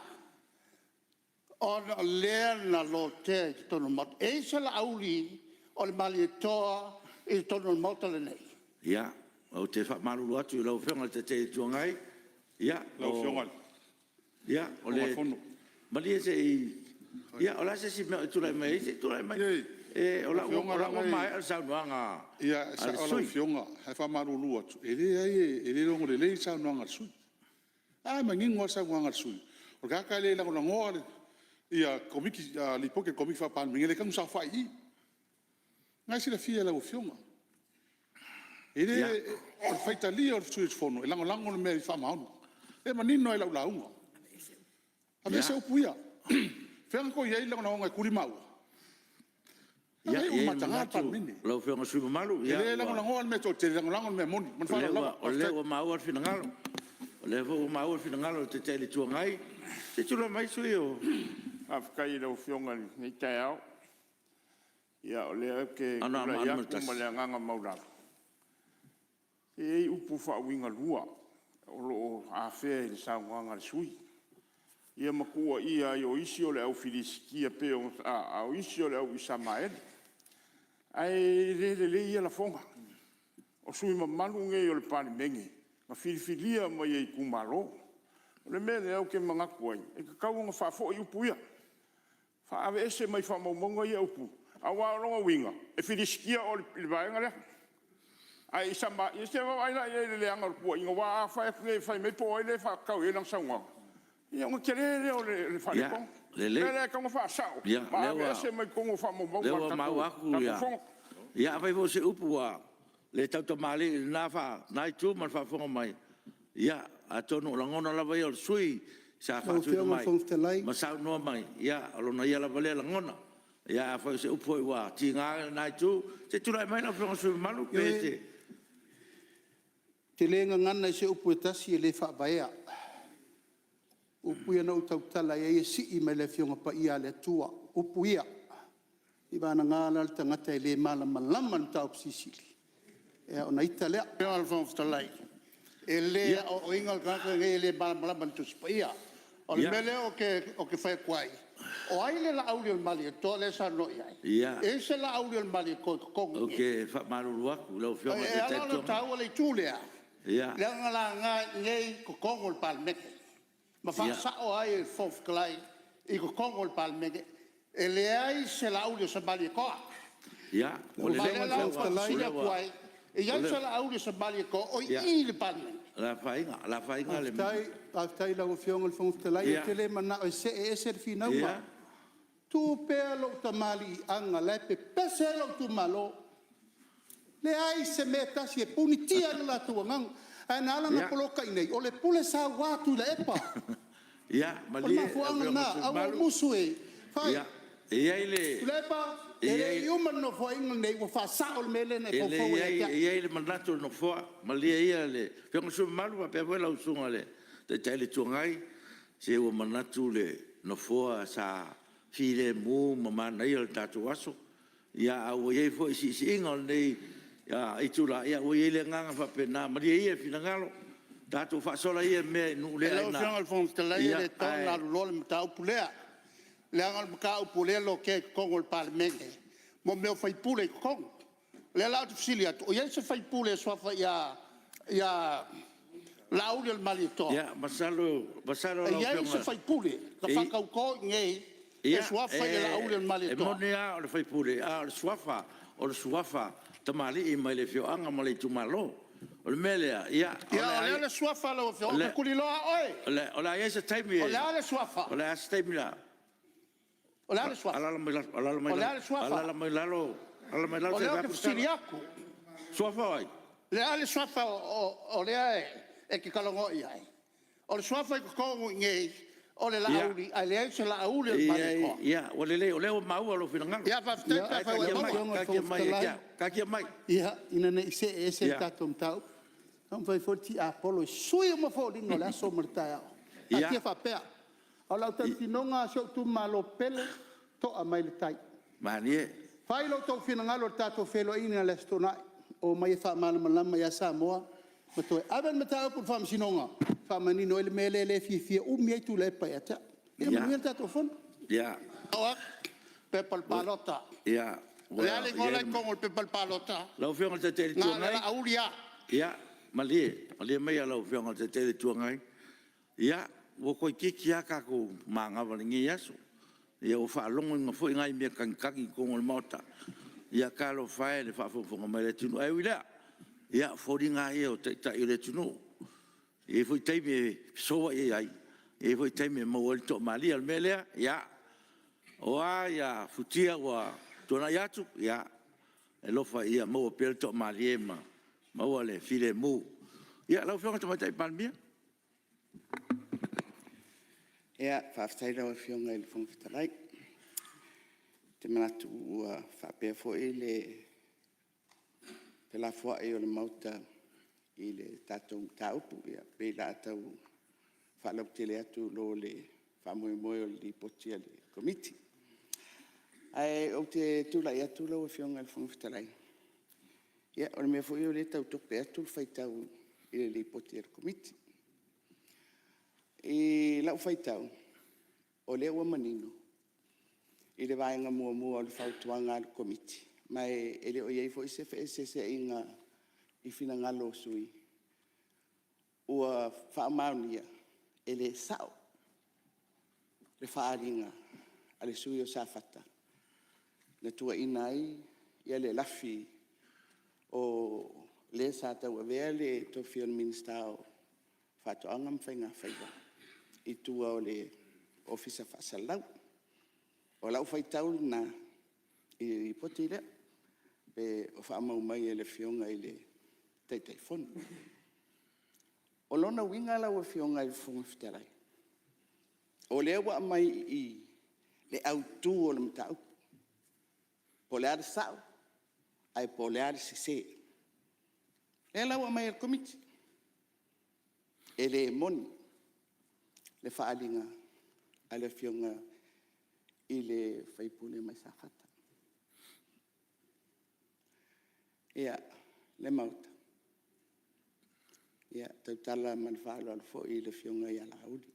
ona o lea na lotea i totonu o le Maota. E i ai se Laauli o le Malietoa i totonu o le Maota lenei? Ia, ou te faamalulu atu i lau Afioga i le Taitai o le Itu Agai, ia, malie se i... O le a se isi mea o e tulai mai ai? Se i tulai mai. O la ua maea le saunoaga a le sui usufono. Ia, e sao lau Afioga, ae faamalulu atu, e leai e le logo lelei le saunoaga a le sui usufono. O la e manino lava le saunoaga a le sui usufono, o le tagata e le lagolagoina Lipoti a le Komiti Faa-Palemene, e le tatau ona saofai i i. O lena e silafia e lau Afioga. E le o le faitalia o le sui usufono e lagolago le mea e faamaoni. O lea e manino lava i lau lauga. Aveese upu ia. O fea na tou i ai na lagolagoina e tuli maua? Ia, E e i ai le mataga le manatu Palemene. lau Afioga i le sui usufono mamalu, E le lagolagoina le mea e toatele, e lagolago le mea moni. Ma le faaaloalo lava. o lea ua maua le finagalo. O lea foi ua maua le finagalo o le Taitai o le Itu Agai. Se i tulai mai le sui usufono mo Faafetai i lau Afioga i lenei taeao. Ia o lea ou te Anoamaa tulai atu 1. ma le agaga maualalo, e i ai upu faauigalua o lo o afea i le saunoaga a le sui usufono ia ma tuuaia ai o isi o le au Filisitia a o isi o le au Isamaeli. Ae le lelei ia lafoga. O sui usufono mamalu nei o le Palemene na filifilia mai e itumalo. O le mea lea ou te manatu ai, e tatau ona faafoi upu ia, aveese mai faamaumauga ia upu, aua o lona uiga, e Filisitia oe i le vaega lea. Ae Isamaeli, ia se i vaai la i ai i le leaga o le tuuaiga, aua a fai atu nei fai mai po o ai lea e faatatau i ai lana saunoaga, ia ona tele lea o le faaletonu. O le mea lea e tatau ona faasao ma aveese mai totonu o faamaumauga Lelei, a o le lea ua maua tatou atu. Fono. Ia afai foi o se upu ua le tautamalii i lena itu ma le faafofoga mai, ia, atonu o lagona lava ia o le sui usufono sa Lau faatuina Afioga i le mai Fofoga Fetalai... ma saunoa mai, ia o lona ia lava lea lagona. Ae afai o se upu foi ua tiga lena itu, se i tulai mai lau Afioga i le sui usufono mamalu pe e te... Ioe, ou te le gagana i se upu e tasi e le faavaea. O upu ia na ou tautala i ai e sii mai le Afioga Paia a le Atua, o upu ia. Seiavagana la le tagata e le malamalama i le mataupu silisili, ia ona ita lea. Lau Afioga i le Fofoga Fetalai, e le aoaoina le tagata lenei e le malamalama i le Tusi Paia. O le mea lea ou te fai atu ai, o ai le Laaulialemalietoa lea e saunoa i ai? E i ai se Laaulialemalietoa i totonu i Ou inei? te faamalulu atu i lau Afioga i le E Taitai ala o le ona Itu Agai. taua le itu lea, leaga na laga i inei i totonu o le Palemene ma faasao ai e le Fofoga Fetalai i totonu o le Palemene, e leai se Laaulialemalietoa. Ia, Lau ua Ma o Afioga lea i le la ua Fofoga ou Fetalai... faafesili atu ai, e i ai se Laaulialemalietoa o i i i le Palemene? O le a afaina le... Faafetai i lau Afioga i le Fofoga Fetalai, ou te le manao e see ese le finauga. Tuu pea lou tamaliiaga o la e pepese ai lou itumalo. E leai se mea e tasi e punitia ai lo latou agaga. Ae na ala ona poloka i inei, o le pule saua a Tuilaepa. Ia O le malie lau mafuaaga Afioga i le lena, sui ae ua usufono ou mamalu, musu e fai. e i ai le... Tuilaepa, e le i uma le Nofoaiga lenei ua faasao le mea lea na e faufauina ia te au. E i ai le manatu o le Nofoa, malie ia le Afioga i le sui usufono mamalu faapea foi lau Susuga i le Taitai o le Itu Agai, se ua manatu le Nofoa sa filemu ma manaia le tatou aso, ae ua i ai foi siisiiga o lenei itula, ua i ai le agaga faapena, malie ia finagalo, tatou faasola ia mea i nuu le Lau aina. Afioga i le Fofoga Fetalai, e le tatau ona aluloa le mataupu lea, leaga o le mataupu o lea e lotea i totonu o le Palemene mo mea o faipule i totonu. O lea la ou te fesili atu, o i ai se faipule e suafa ia Laaulialemalietoa? Ia, masalo E lau i ai Afioga... se faipule na faatauto i inei e suafa E Laaulialemalietoa? moni lava o le faipule, a o le suafa, o le suafa o tamalii mai le afioaga ma le itumalo. O le mea lea, ia... Ia o le a le suafa o lau afioga? Ou te tuliloa oe. O le a i ai se taimi... O le a le suafa? O le a se taimi o le a... O le a le suafa? Alaala mai O le a le suafa? lalo, alaala mai lalo O se i lea vaai ou te atu se tala. fesili atu. Suafa o ai? O le a le suafa o lea e te talanoa i ai? O le suafa i totonu i inei o le Laauli, ae leai se Laaulialemalietoa. Ia, ua lelei o lea ua maua lou finagalo. Ia faafetai pe afai ua e Lau maua. Afioga i le Fofoga Fetalai... Taatia mai. Ia, ina ne i see ese le tatou mataupu, taumafai foi le tiapolo e sui uma foliga o le aso ma le taeao. Taatia faapea. O lau tautinoga si ou itumalo pele, to'a mai le tai. Malie. Fai lo outou finagalo i le tatou feiloaiga i le Aso Toonai, omai e faamalamalama ia Samoa ma toe ave le mataupu i le Faamasinoga e faamanino ai le mea lea e fiafia umi ai Tuilaepa ia te au. Ia manuia le tatou Fono. O au, pepa o le palota. O le a le igoa la e i totonu o le pepa palota? Lau Afioga i le Taitai o le Itu Na o le Agai, Laauli lava. ia malie maia lau Afioga i le Taitai o le Itu Agai. Ia, ua toeitiiti lava tatou manava i lenei aso. Ia ua faalogoina foi nai mea tagitagi i totonu o le Maota. Ia talofa e i le faafogafoga mai a le atunuu. Ae ui i lea, ia o foliga lava ia o Taitai o le atunuu. E i ai foi taimi e fesouai ai, e i ai foi taimi e maua ai le toamalie. O le mea lea, ia, o a futia ua tuanai atu, ia alofa ia maua pea le toamalie ma maua le filemu. Ia, lau Afioga i le Tamaitai Palemia. Faafetai i lau Afioga i le Fofoga Fetalai. Ou te manatu ua faapea foi le felafoai o le Maota i le tatou mataupu, e pei o le a tau faalautele atu i lo le faamoemoe o le Lipoti a le Komiti. Ae ou te tulai atu lau Afioga i le Fofoga Fetalai, ia o le mea foi o lea e tau tope atu le faitau i le Lipoti a le Komiti. I lau faitau, o lea ua manino i le vaega muamua o le fautuaga a le Komiti, ma e le o i ai foi se feeseeseaiga i finagalo o sui usufono, ua faamaonia e le sao le faaaliga a le sui usufono mo Safata na tuuaia ai le lafi o le sa tauavea le tofia o le Minisita o Faatoaga ma Faigafaiva i tua o le Ofisa Faasalalau. O lau faitau lena i le Lipoti lea, o faamau mai e le Afioga i le Taitaifono. O lona uiga lau Afioga i le Fofoga Fetalai, o lea ua aumai i i le autu o le mataupu, po o le a le sao ae po o le a le sese. O lea la ua aumai e le Komiti, e le moni le faaaliga a le Afioga i le sui usufono mai Safata. Le Maota, e tautala ma le faaaloalo foi i le Afioga ia Laauli,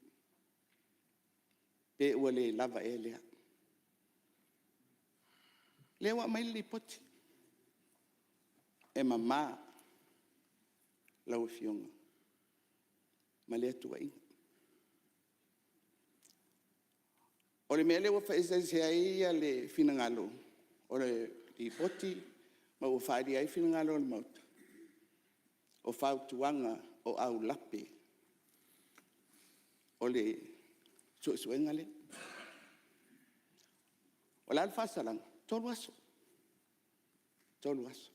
pe ua le lava ea lea? O lea ua aumai le Lipoti, e mama lau Afioga ma lea tuuaiga. O le mea lea ua faaeseese ai finagalo o le Lipoti ma ua faaalia ai finagalo o le Maota, o fautuaga o aulape o le suesuega lea. O le a le faasalaga? E 3 aso, 3 aso.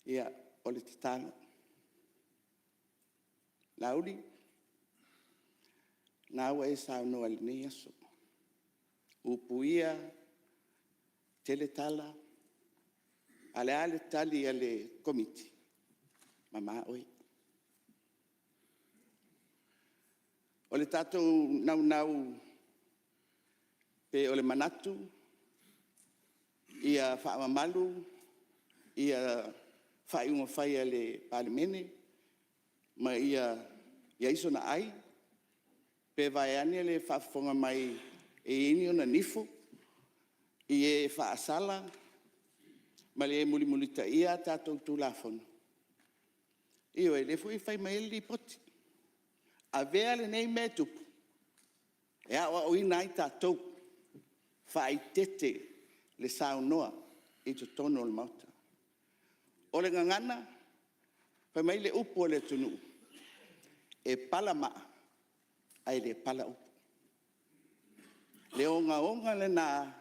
Ia, o le tatalo, Laauli, o lena ua e saunoa i lenei aso, upu ia tele tala, a o le a le tali a le Komiti? Mama oe. O le tatou naunau pe o le manatu ia faamamalu faaiuga fai a le Palemene ma ia i ai sona ai, pe vaeane le faafofoga mai e i ai ni ona nifo i e faasala ma le mulimulitaia a tatou Tulafono. Ioe, o lea foi e fai mai ai le Lipoti, avea lenei mea e tupu e aoaoina ai tatou, faaeteete le saunoa i totonu o le Maota. O le gagana fai mai le upu a le atunuu, e pala maa ae le pala upu. O le ogaoga lena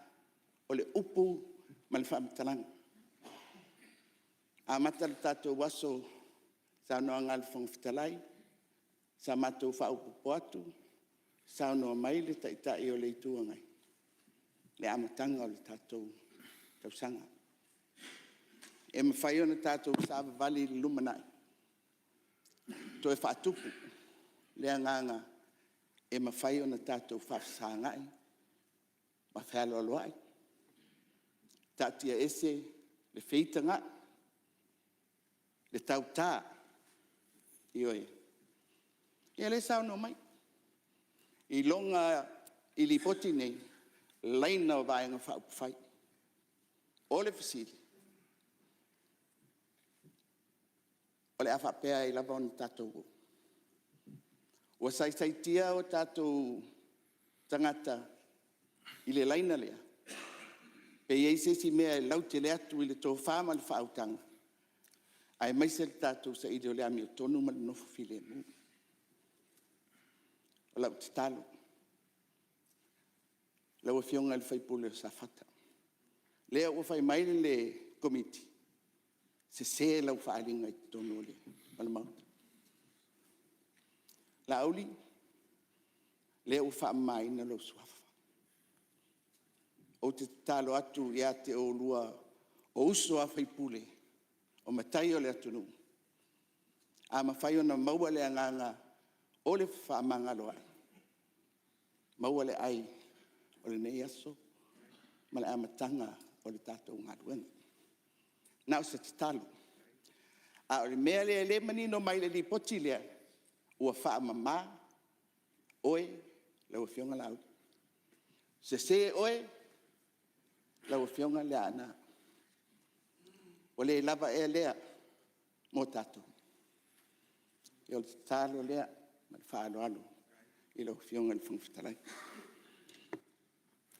o le upu ma le faamatalaga. E amata le tatou aso i le saunoaga a le Fofoga Fetalai, sa matou faaopoopo atu, saunoa mai le Taitai o le Itu Agai, le amataga o le tatou tausaga. E mafai ona tatou savavali i le lumanai, toe faatupu le agaga e mafai ona tatou faafesagai ma fealoaloai, taatia ese le feitagai, le tauta, ioe. Ia o lea e saunoa mai i Lipoti nei, laina o Vaega Faaupufai. O le fesili; o le a faapea ai lava ona tatou o? Ua saisaitia o tatou tagata i le laina lea? Pe i ai se isi mea e lautele atu i le tofa ma le faautaga, aemaise le tatou saili o le amiotonu ma le nofo filemu. O lau tatalo, lau Afioga i le sui usufono mo Safata, lea ua fai mai le Komiti, sese lau faaaliga i totonu o le Maota. Laauli, lea ua faamamaina lou suafa. Ou te tatalo atu ia te oulua o uso a sui usufono, o matai o le atunuu, a mafai ona maua le agaga o le fefaamagaloai, maua le ai o lenei aso ma le amataga o le tatou galuega. Na o se tatalo, a o le mea lea e manino mai le Lipoti lea, ua faamama oe lau Afioga Laauli, sese oe lau Afioga Leaana. Ua le lava ea lea mo tatou? Ia o le tatalo lea ma le faaaloalo i lau Afioga i le Fofoga Fetalai.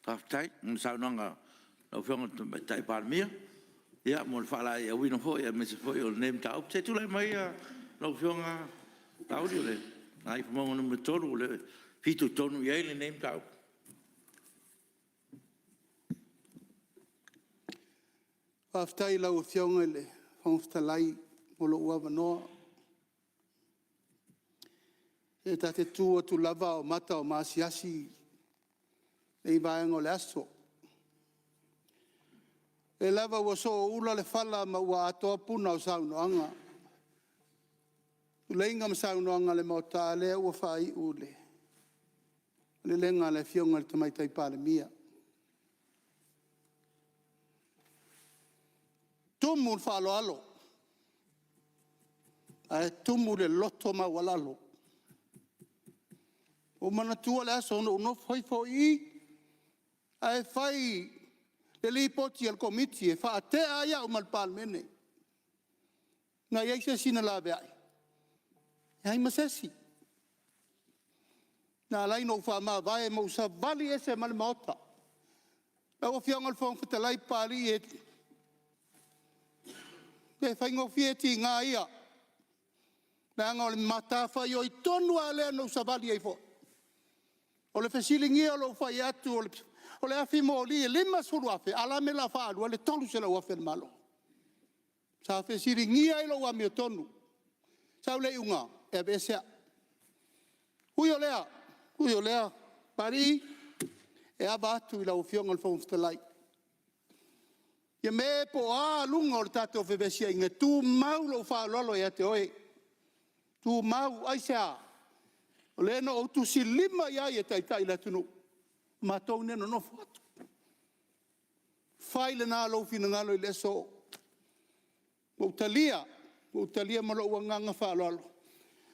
Faafetai mo le saunoaga a lau Afioga i le Tamaitai Palemia mo le faalaeiauina foi aemaise foi o lenei mataupu. Se i tulai mai lau Afioga Laauli o le Gagaifomauga 3, o le e fitoitonu i ai lenei mataupu. Faafetai i lau Afioga i le Fofoga Fetalai mo lou avanoa. Ia ta te tu atu lava a o mata o maasiasi lenei vaega o le aso. O lea lava ua sooula le fala ma ua atoa puna o saunoaga, tuleiga ma saunoaga a le Maota, a o lea ua faaiu i le malelega a le Afioga i le Tamaitai Palemia. tumu i le faaaloalo, ae tumu i le loto maualalo. Ua ou manatua le aso na ou nofo ifo i i ae fai le Lipoti a le Komiti e faatea ai au ma le Palemene. Na i ai se isi na laveai? Leai ma se isi. Na ala ai ona ou faamavae ma ou savali ese ma le Maota. Lau Afioga i le Fofoga Fetalai Papalii, e le faigofie tiga ia, leaga o le matafaioi tonu lava lea na ou savali ai foi, o le fesiligia o lou fai atu o le afi moli e $50,000, a o le a le mea o le a faaalu ai le $300,000 a le Malo? Sa fesiligia ai lou amiotonu, sau le iuga, e aveese au. Ui o lea, ui o lea, Papalii, e ava atu i lau Afioga i le Fofoga Fetalai, Fiame po o a luga o le tatou fevesiaiga, e tumau lou faaaloalo ia te oe, tumau. Aisea? O lea na ou tusilima i ai e taitai le atunuu, o matou lea e nonofo atu. Fai lena o lou finagalo i le aso, ua ou talia, ua ou talia ma lou agaga faaaloalo.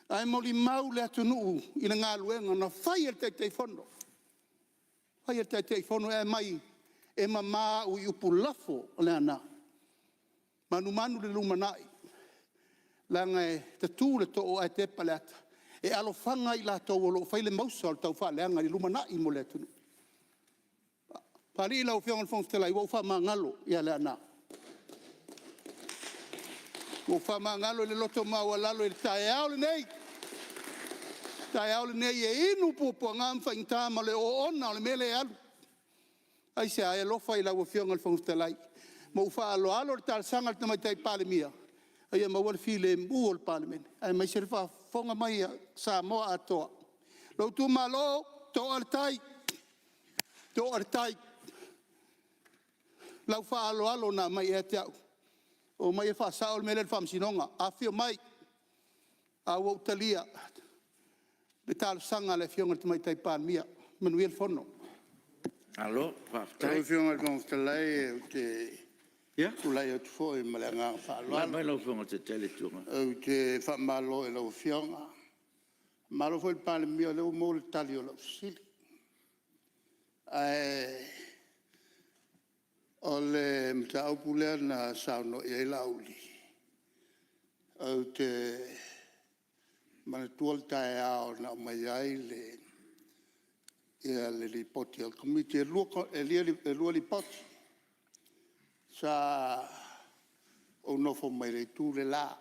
Ae molimau le atunuu i le galuega na fai e le Taitaifono, fai e le Taitaifono e aumai, e mama au i upu lafo o Leaana, manumanu i le lumanai, leaga e tatu le too ae tepa le ata, e alofaga i latou o lo o fai le mausa o le taufaaleaga i le lumanai mo le atunuu. Papalii lau Afioga i le Fofoga Fetalai, ua ou faamagalo ia Leaana. Ua ou faamagalo i le loto maualalo i le taeao lenei, le taeao lenei e inu puapuaga ma faigata ma le oona o le mea lea e alu. Aisea? E alofa i lau Afioga i le Fofoga Fetalai ma ou faaaloalo i le talosaga a le Tamaitai Palemia, a ia maua le filemu o le Palemene, aemaise le faafofoga mai a Samoa atoa. Lou itumalo, toa le tai, toa le tai. O lau faaaloalo na aumai ia te au, omai e faasao le mea lea i le Faamasinoga. Afifio mai, a ua ou talia le talosaga a le Afioga i le Tamaitai Palemia. Manuia le Fono. Malo faafetai. Lau Afioga i le Fofoga Fetalai ou te Ia, tulai atu foi ma le agaga tulai faaaloalo. mai lau Afioga i le Taitai o le Itu Agai. Ou te faamalo i lau Afioga, faamalo foi i le Palemia o lea ua maua le tali o lau fesili. Ae o le mataupu lea na saunoa i ai Laauli, ou te manatua le taeao na aumai ai le Lipoti a le Komiti. E 2 Lipoti. Sa ou nofo mai le itu le la,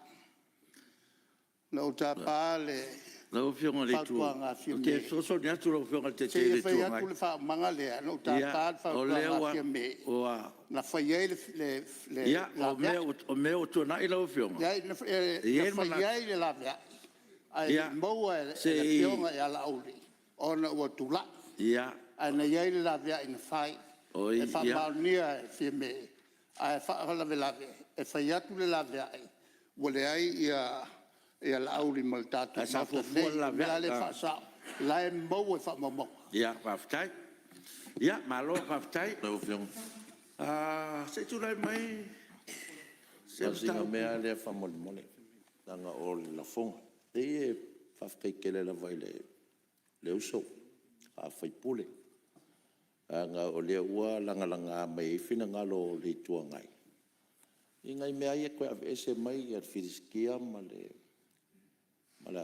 na ou tapa le Lau Afioga i le fautuaga a ou te Fiame, fesoasoani atu lau Afioga i le se Taitai o i le fai Itu Agai. atu le faaumaga lea. Na ou Ia, tapa le o lea fautuaga a ua... Fiame na fai ai le Ia, laveai. o mea ua tuanai lau Afioga, Leai, e i ai na le fai manatu... ai le laveai, ae le Ia, i maua e le se i... Afioga ia Laauli ona ua tulai. Ia, Ae na i ai le laveai na fai oi, e ia, faamaonia e Fiame, ae faalavelave e fai atu le laveai, ua leai Laauli ma le tatou Ae sa Maota fuafua nei. le O le mea la laveai. lea e faasao, o la e maua i faamaumauga. Ia, faafetai. Ia, malo faafetai. Lau Afioga. Se i tulai mai se Na o sina mataupu... mea lava lea faamolemole, leaga o le lafoga. Leai e faafetai tele lava i le uso a sui usufono, leaga o lea ua lagalaga mai ai finagalo o le Itu Agai i nai mea lava ia e toe aveese mai le filistia ma le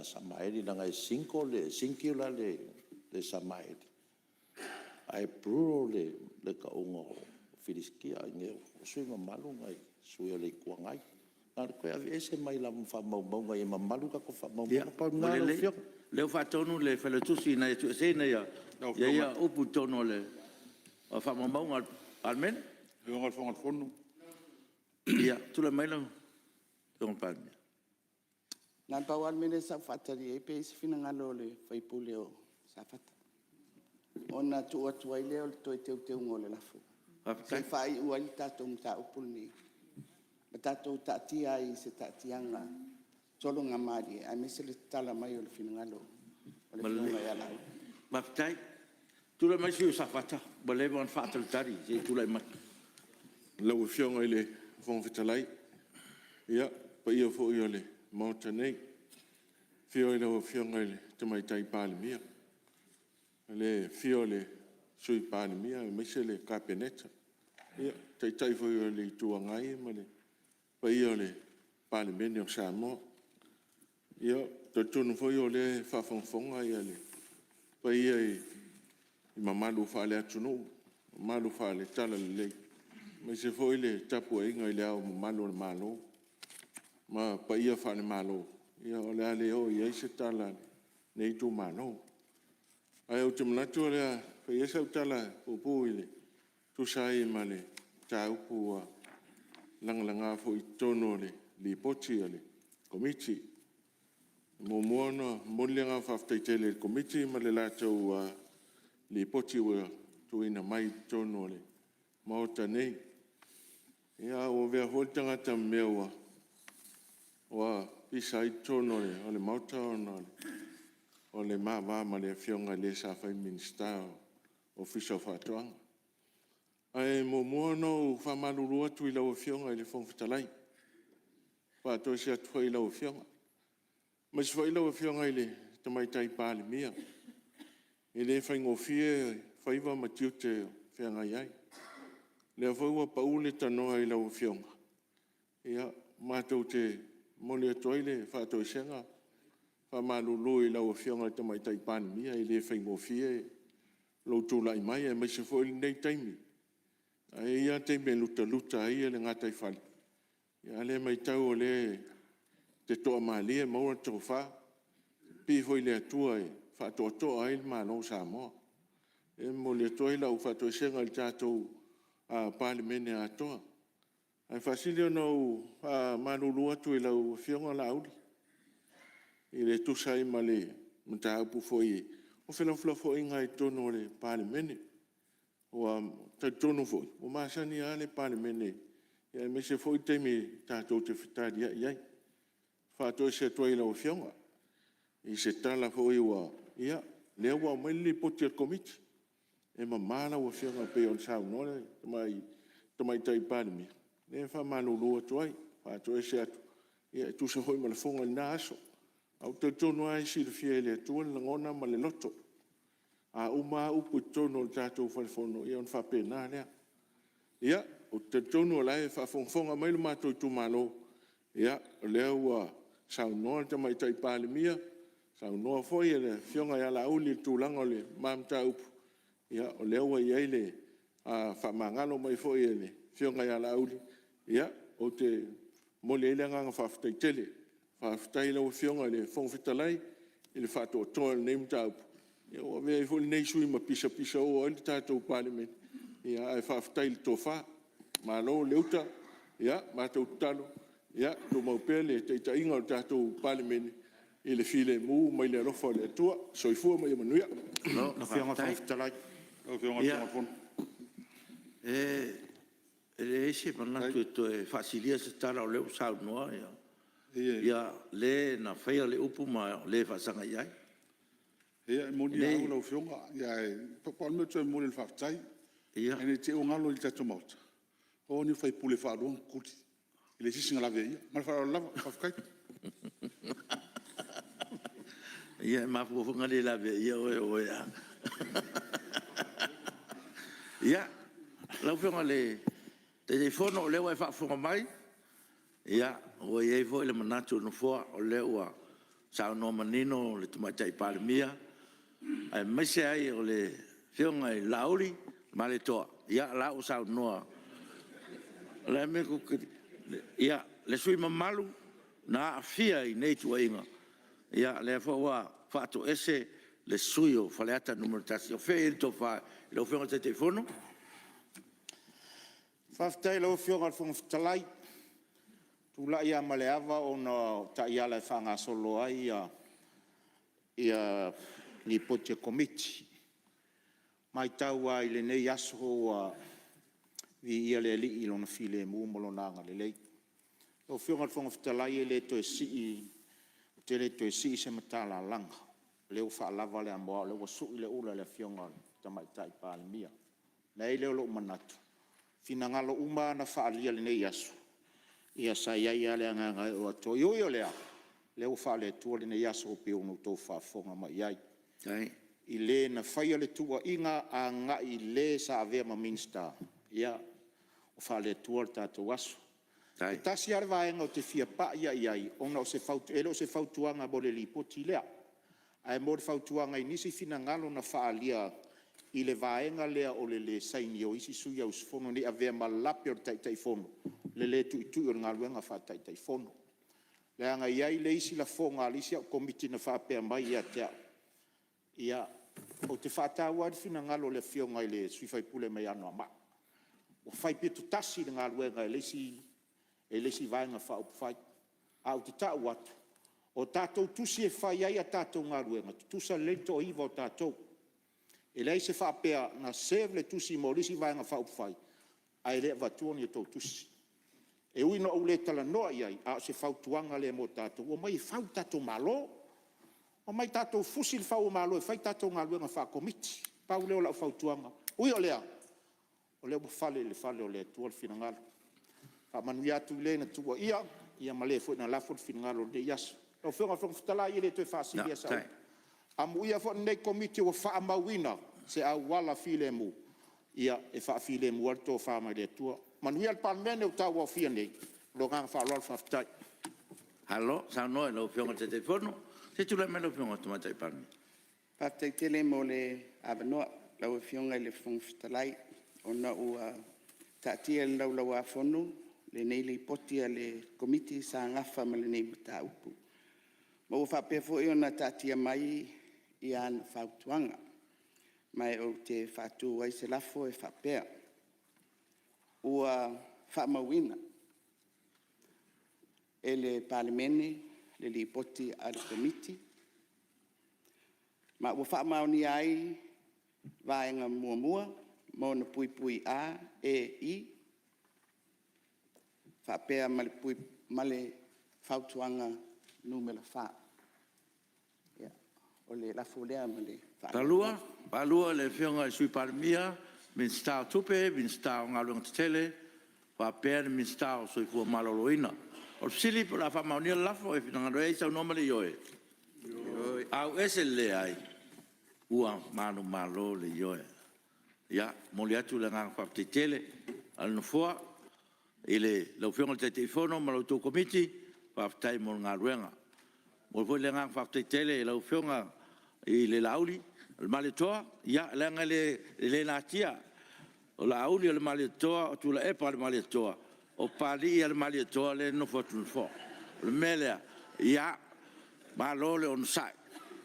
Samaeli, leaga e singular le Samaeli ae plural le tauga o le Filistia. O sui usufono mamalu o sui usufono o le Itu Agai. Na ona toe aveese mai lava ma faamaumauga ia mamalu tatou faamaumauga. Na pau Ua lena lau lelei, Afioga. o lea ua faatonu le Failautusi ina ia tuueseina ia upu i totonu o faamaumauga a le Palemene. Lau Afioga i le Fofoga o le Fono. Ia, tulai mai lau Afioga i le Palemia. Na o le pau lava le mea lea sa ou faatali i ai pe i ai se finagalo o le sui usufono o Safata ona tuu atu ai lea o le toe teuteuga o le lafo, se i faaiu ai le tatou mataupu lenei ma tatou taatia ai i se taatiaga sologamalie aemaise le tatala mai o le finagalo o le Afioga ia Laauli. Faafetai. Tulai mai le sui usufono mo Safata ua leva ona faatalitali se i tulai mai. Lau Afioga i le Fofoga Fetalai, Ia, le paia foi o le Maota nei, i le afio o lau Afioga i le Tamaitai Palemia, le afio o le Sui Palemia aemaise le Kapeneta, le Taitai foi o le Itu Agai ma le paia o le Palemene o Samoa. Ia, ou te talitonu foi o lea e faafogafoga le paia i mamalu faale-atunuu, mamalu faale-Talalelei, aemaise foi le tapuaiga i Le Ao Mamalu o le Malo ma paia faale-Malo. Ia o le a le oo i ai se tala a lenei itumalo. Ae ou te manatu o le a fai ia sau tala puupuu e tusa ai ma le mataupu ua lagalaga foi i totonu o le Lipoti a le Komiti. E muamua ona momoli le agaga faafetai tele i le Komiti ma le latou Lipoti ua tuuina mai i totonu o le Maota nei. Ia, ua avea foi le tagata ma mea ua pisa ai totonu o le Maota ona o le ma va ma le Afioga i le sa fai ma Minisita o le Ofisa o Faatoaga. Ae muamua ona ou faamalulu atu i lau Afioga i le Fofoga Fetalai, e faatoese atu foi i lau Afioga, aemaise foi lau Afioga i le Tamaitai Palemia, e le faigofie faiva ma tiute o feagai ai. O lea foi ua pau le tanoa i lau Afioga, ia, matou te momoli atu ai le faatoesega, e faamalulu i lau Afioga i le Tamaitai Palemia, e le faigofie lou tulai mai aemaise foi lenei taimi. Ae i ai lava taimi e lutaluta ai le gataifale, a o lea e matau o lea e te toamalie maua le tofa, pipii foi i le Atua e faatoatoa ai le Malo o Samoa. E momoli atu ai lau faatoesega i le tatou Palemene atoa. Ae faasili ona ou faamalulu atu i lau Afioga Laauli e tusa ai ma le mataupu foi o felafolafoaiga i totonu o le Palemene. Ua talitonu foi, ua masani lava le Palemene aemaise foi taimi tatou te fetaliai ai. E faatoese atu ai i lau Afioga i se tala foi ua… Ia, o lea ua aumai le Lipoti a le Komiti, e mama lau Afioga e pei ona saunoa le Tamaitai Palemia. O lea e faamalulu atu ai, e faatoese atu e tusa foi ma lafoga i lena aso. Ae ou te talitonu lava e silafia e le Atua le lagona ma le loto. A uma lava upu i totonu o le tatou fale Fono, ia ona faapena lea. Ia, ou te talitonu o la e faafogafoga mai lo matou itumalo, ia, o lea ua saunoa le Tamaitai Palemia, saunoa foi le Afioga ia Laauli i le tulaga o le ma mataupu, ia o lea ua i ai le faamagalo mai foi a le Afioga ia Laauli. Ia, ou te momoli ai le agaga faafetai tele. Faafetai i lau Afioga i le Fofoga Fetalai i le faatoatoa o lenei mataupu, ua avea ai foi lenei sui usufono ma pisapisao ai le tatou Palemene, ae faafetai i le tofa. Malo le uta, matou tatalo ia tumau pea le taitaiga o le tatou Palemene i le filemu ma le alofa o le Atua. Soifua ma ia manuia. Malo faafetai. E leai se manatu e toe faasilia se tala o lea ua saunoa le na faia le upu ma le e faasaga i ai. Ia, e moni lava au lau Afioga, ae pau lava le mea ou te fia momoli o le faafetai. Ina ne i te i ua galo i le tatou Maota, o au nei o le sui usufono e faalua ona tutuli, e leai se isi na laveaiina. Ma le faaaloalo lava. Faafetai. Ia, e mafua foi ona le laveaia oe o oe lava. Ia, lau Afioga i le Taitaifono o lea ua e faafofoga mai, ua i ai foi le manatu o le Nofoa, o lea ua saunoa manino le Tamaitai Palemia, aemaise ai o le Afioga ia Laauli Malietoa, ia o la ua saunoa. O le a le mea tou te… Ia, le sui usufono mamalu na aafia i nei tuuaiga, o lea foi ua faatoese le sui usufono mo Faleata 1. O fea o i ai le tofa i lau Afioga i le Taitaifono? Faafetai i lau Afioga i le Fofoga Fetalai. Ou te tulai lava ma le ava ona o taiala e faagasolo ai Lipoti a Komiti. E matau lava i lenei aso ua viia le Alii i Lona filemu ma Lona agalelei. Lau Afioga i le Fofoga Fetalai ou te le toe sii se matalalaga, o lea ua faalava le amoa o lea ua sui le ula i le Afioga i le Tamaitai Palemia. Ona i ai lea o lou manatu, o finagalo uma lava na faaalia i lenei aso, Ia sa i ai lava le agaga e oo atu. E ui o lea, o lea ua faale-Atua lenei aso pei ona outou faafofoga mai i ai. I le na faia le tuuaiga agai i le sa avea ma Minisita, ia, ua faale-Atua le tatou aso. E tasi lava le vaega ou te fia pai lava i ai, ona e le o se fautuaga mo le Lipoti lea, ae mo le fautuaga i nisi finagalo na faaalia i le vaega lea o le le saini o isi sui usufono ina ne i avea ma lape o le Taitaifono le le tuitui o le galuega faa-Taitaifono. Leaga e i ai le isi lafoga a le isi au Komiti na faapea mai ia te au, ia, ou te faataua lava le finagalo o le Afioga i le sui usufono mai Anoamaa, ua faipito tasi le galuega e le isi Vaega Faaupufai. Ae ou te tau atu, o tatou tusi e fai ai a tatou galuega, e tutusa lelei le toaiva o tatou. E leai se faapea na serve le tusi mo le isi Vaega Faaupufai ae le avatua ni a outou tusi. E ui ina ou le talanoa i ai, a o se fautuaga lea mo tatou, omai e fau le tatou Malo, omai tatou fusi le fau o malo e fai a tatou galuega faa-Komiti. Pau lea o lau fautuaga. E ui o lea, o lea ua fale i le fale o le Atua le finagalo. Faamanuia atu i le na tuuaia ma le foi na lafo le finagalo i lenei aso. Lau Afioga i le Fofoga Fetalai, e le toe faasilia sau upu. Amuia foi lenei Komiti ua faamauina se auala filemu e faafilemu ai le tofa mai le Atua. Manuia le Palemene ua tauaofia nei. Ma lou agaga faaaloalo faafetai. Malo saunoa i lau Afioga i le Taitaifono. Se i tulai mai lau Afioga i le Tamaitai Palemia. Faafetai tele mo le avanoa lau Afioga i le Fofoga Fetalai. Ona ua taatia i le Laulau-a-Fono lenei Lipoti a le Komiti sa nafa ma lenei mataupu, ma ua faapea foi ona taatia mai ana fautuaga. Ma ou te faatu ai se lafo e faapea, Ua faamauina e le Palemene le Lipoti a le Komiti ma ua faamaonia ai Vaega 1 ma ona puipui A, E, I faapea ma le fautuaga Nu.4. O le lafo lea ma le faaaloalo. 2. Le Afioga i le Sui Palemia, Minisita o Tupe, Minisita o Galuega Tetele faapea le Minisita o le Soifua Maloloina. O le fesili po o le a faamaonia le lafo? E finagalo ai saunoa ma le ioe. Leai. Ua manumalo le Ioe. Ia, e momoli atu le agaga faafetai tele a le Nofoa i lau Afioga i le Taitaifono ma la outou Komiti, faafetai mo le galuega. E momoli foi le agaga faafetai tele i lau Afioga i le Laauli-le-Malietoa, leaga e le natia, o Laauli o le Malietoa, o Tuilaepa o le Malietoa, o Papalii o le Malietoa lea e nonofo atu i le nofoa. O le mea lea, ia, malo le onosai,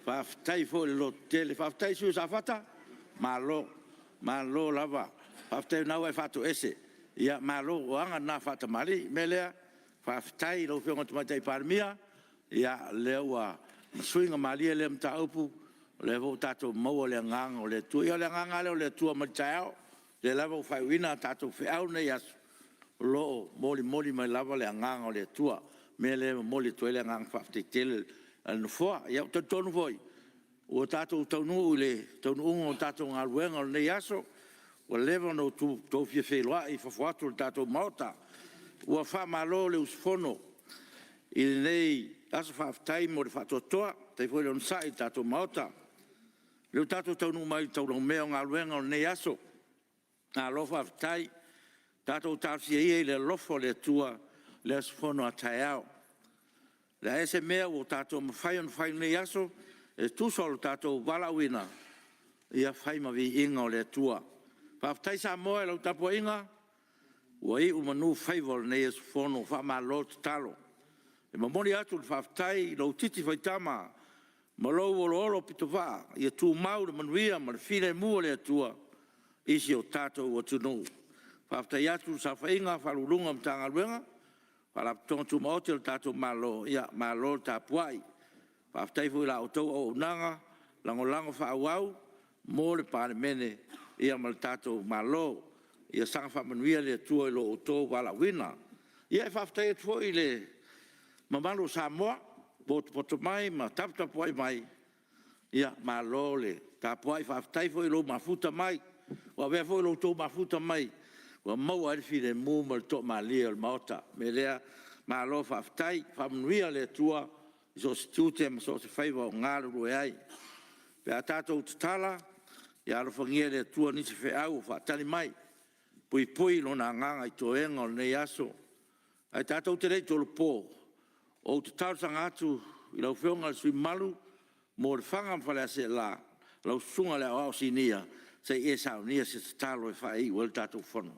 faafetai foi le lototele. Faafetai i le sui usufono mo Safata, malo, malo lava. Faafetai o lena ua e faatoese, malo o aga na faatamalii. O le mea lea, faafetai i lau Afioga i le Tamaitai Palemia, o lea ua suiga malie lea mataupu, o lea foi ua tatou maua le agaga o le Atua. Ia o le agaga lava lea o le Atua mai le taeao, o lea lava ua faaiuina a tatou feau i lenei aso, o lo o molimoli mai lava le agaga o le Atua. O le mea lea e momoli atu ai le agaga faafetai tele a le Nofoa. Ia, ou te talitonu foi, ua tatou taunuu i le taunuuga o le tatou galuega o lenei aso, ua leva ona outou fia feiloai i fafo atu o le tatou Maota. Ua faamalo le usufono i lenei aso. Faafetai mo le faatoatoa, faafetai foi le onosai i le tatou Maota. O lea ua tatou taunuu mai i le taulaumea o galuega o lenei aso, malo faafetai. Tatou talosia ia i le alofa o le Atua le aso Fono a taeao. O le a se mea ua tatou mafai ona fai i lenei aso e tusa o lo tatou valaauina, ia fai ma viiga o le Atua. Faafetai Samoa i lau tapuaiga, ua iu manu faiva o lenei aso Fono, faamalo tatalo. E momoli atu le faafetai i lou titi faitama ma lou oloolopitovaa, ia tumau le manuia ma le filemu o le Atua i si o tatou atunuu. Faafetai atu i le saofaiga a Ofisa Sili o Pulega o Matagaluega ma Faalapotopotoga Tumaoti a le tatou Malo, malo le tapuai. Faafetai foi i la outou auaunaga lagolago faaauau mo le Palemene ma le tatou Malo. Ia saga faamanuia le Atua i lo outou valaauina. Ia e faafetai atu foi i le mamalu o Samoa ua potopoto mai ma taputapuai mai, malo le tapuai, faafetai foi i lou mafuta mai. Ua avea foi lo outou mafuta mai ua maua ai le filemu ma le toamalie o le Maota. O le mea lea, malo faafetai, faamanuia le Atua i so o se tiute ma so o se faiva o galulue ai. Pe a tatou tatala, ia alofagia e le Atua nisi feau o faatali mai, puipui Lona Agaga i toega o lenei aso. Ae tatou te le i tolopo, ou te talosaga atu i lau Afioga i le sui usufono mamalu mo Lefaga ma Faleaseela, lau Susuga i le Aoao Sinia, se i e saunia se tatalo e faaiu ai le tatou Fono.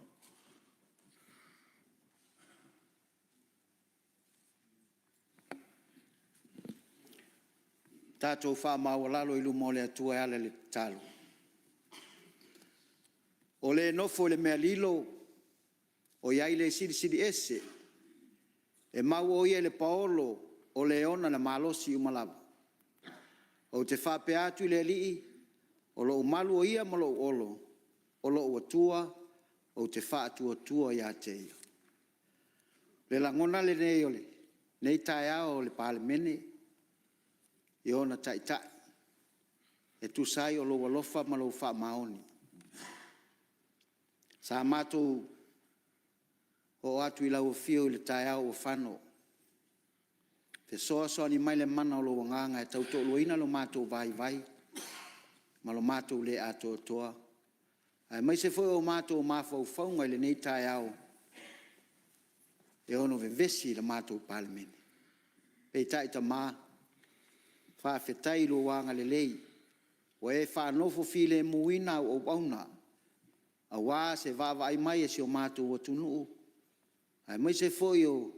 Tatou faamaualalo i luma o le Atua e ala i le tatalo. O le nofo i le mea lilo, o i ai le Silisili Ese, e mau o Ia i le paolo o le ona le malosi uma lava. Ou te faapea atu i le Alii, o lou malu o ia ma lou olo, o lou Atua, ou te faatuatua ia te Ia. O le lagona lenei o lenei taeao o le Palemene i ona Taitai e tusa ai o lou alofa ma lou faamaoni. Sa matou oo atu i lau afio i le taeao ua fano, fesoasoani mai le mana o lou agaga e tautoaluaina lo matou vaivai ma lo matou le atoatoa, aemaise foi o matou mafaufauga i lenei taeao e ono vevesi i le matou Palemene. Peitai Tama, faafetai i lou agalelei ua e faanofo filemuina au auauna aua se vaavaai mai a si o matou atunuu, aemaise foi o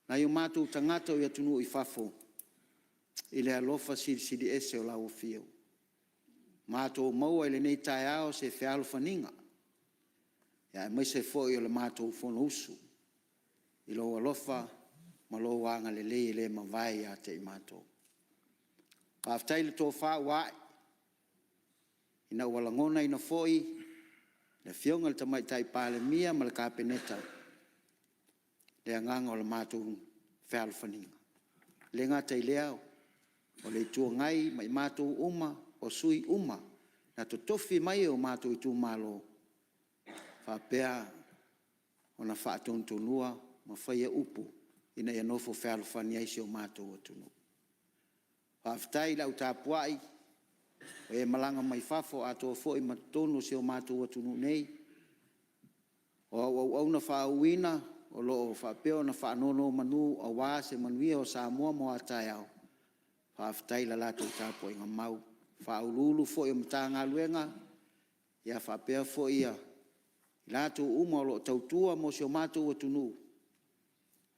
nai o matou tagata i atunuu i fafo i le alofa silisili ese o lau afio. Ua matou maua i lenei taeao se fealofaniga, aemaise foi o le matou Fonousu i lou alofa ma lou agalelei e le mavae ia te i matou. Faafetai i le tofa ua ae ina ua lagonaina foi e le Afioga i le Tamaitai Palemia ma le Kapeneta le agaga o le matou fealofaniga. E le gata i lea o le Itu Agai ma i matou uma o sui usufono uma na totofi mai e o matou itumalo e faapea ona faatonutonuina ma faia upu ina ia nofo fealofani ai si o matou atunuu. Faafetai i le au tapuai o e malaga mai fafo atoa foi ma totonu o si o matou atunuu nei, o au auauna faauuina o lo o faapea ona faanonomanu aua se manuia o Samoa mo a taeao, faafetai i le latou tapuaiga mau. O Ofisa Sili o Pulega foi o Matagaluega faapea foi i latou uma o lo o tautua mo si o matou atunuu,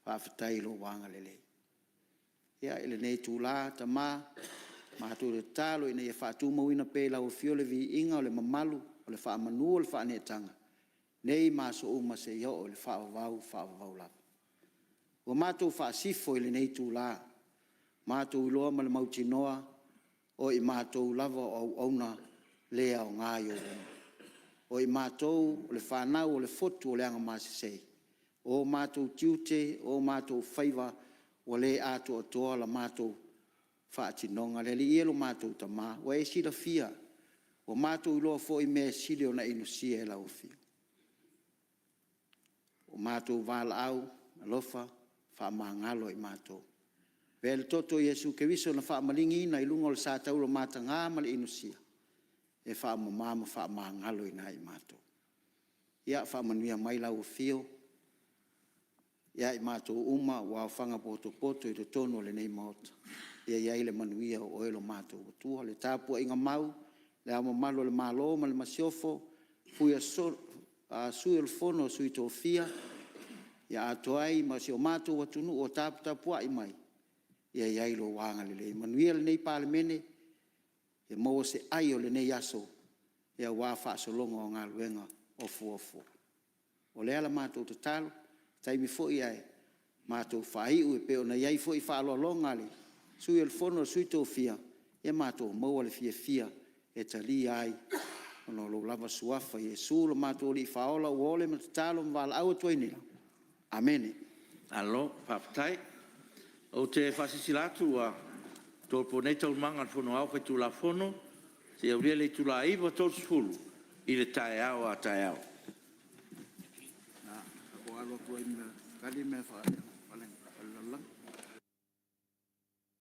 faafetai i lou agalelei. Ia, i lenei itula Tama, matou te tatalo ina ia faatumauina pea i lau Afio le viiga o le mamalu, o le faamanu o le faaneetaga, nei ma aso uma seia oo i le faavavau faavavau lava. Ua matou faasifo i lenei itula, matou iloa ma le mautinoa o i matou lava o auauna le aoga i ou luma. O i matou o le fanau a le fotu o le Agamasese. O matou tiute, o matou faiva ua le atoatoa la matou faatinoga. Le Alii e lo matou Tama, ua e silafia, ua matou iloa foi mea e sili ona inosia e lau Afio. O matou valaau, alofa faamagalo i matou. Avea le toto o Iesu Keriso na faamaligiina i luga o le sa taula mataga ma le inosia, e faamama ma faamagaloina ai i matou. Ia faamanuia mai lau Afio ia i matou uma ua aofaga potopoto i totonu o lenei Maota, ia i ai le manuia o Oe lo matou Atua. Le tapuaiga mau a Le Ao Mamalu o le Malo ma le Masiofo, Sui o le Fono a Sui Tofia, atoa ai ma si o matou atunuu o taputapuai mai, ia i ai lou agalelei. Manuia lenei Palemene, ia maua se ai o lenei aso aua faasologa o galuega o fuafua. O le matou tatalo, se taimi foi ae matou faaiu e pei ona i ai foi faaaloaloga a le Sui o le Fono a Sui Tofia, ia matou maua le fiafia e talia ai ona o lou lava Suafa Iesu lo matou Alii Faaola ua ole ma tatalo ma valaau atu ai nei. Amene. Malo faafetai. Ou te faasilasila atu ua tolopo nei Taualumaga a le Fono Aoao Faitulafono seia aulia le itula e 9:30 i le taeao a taeao.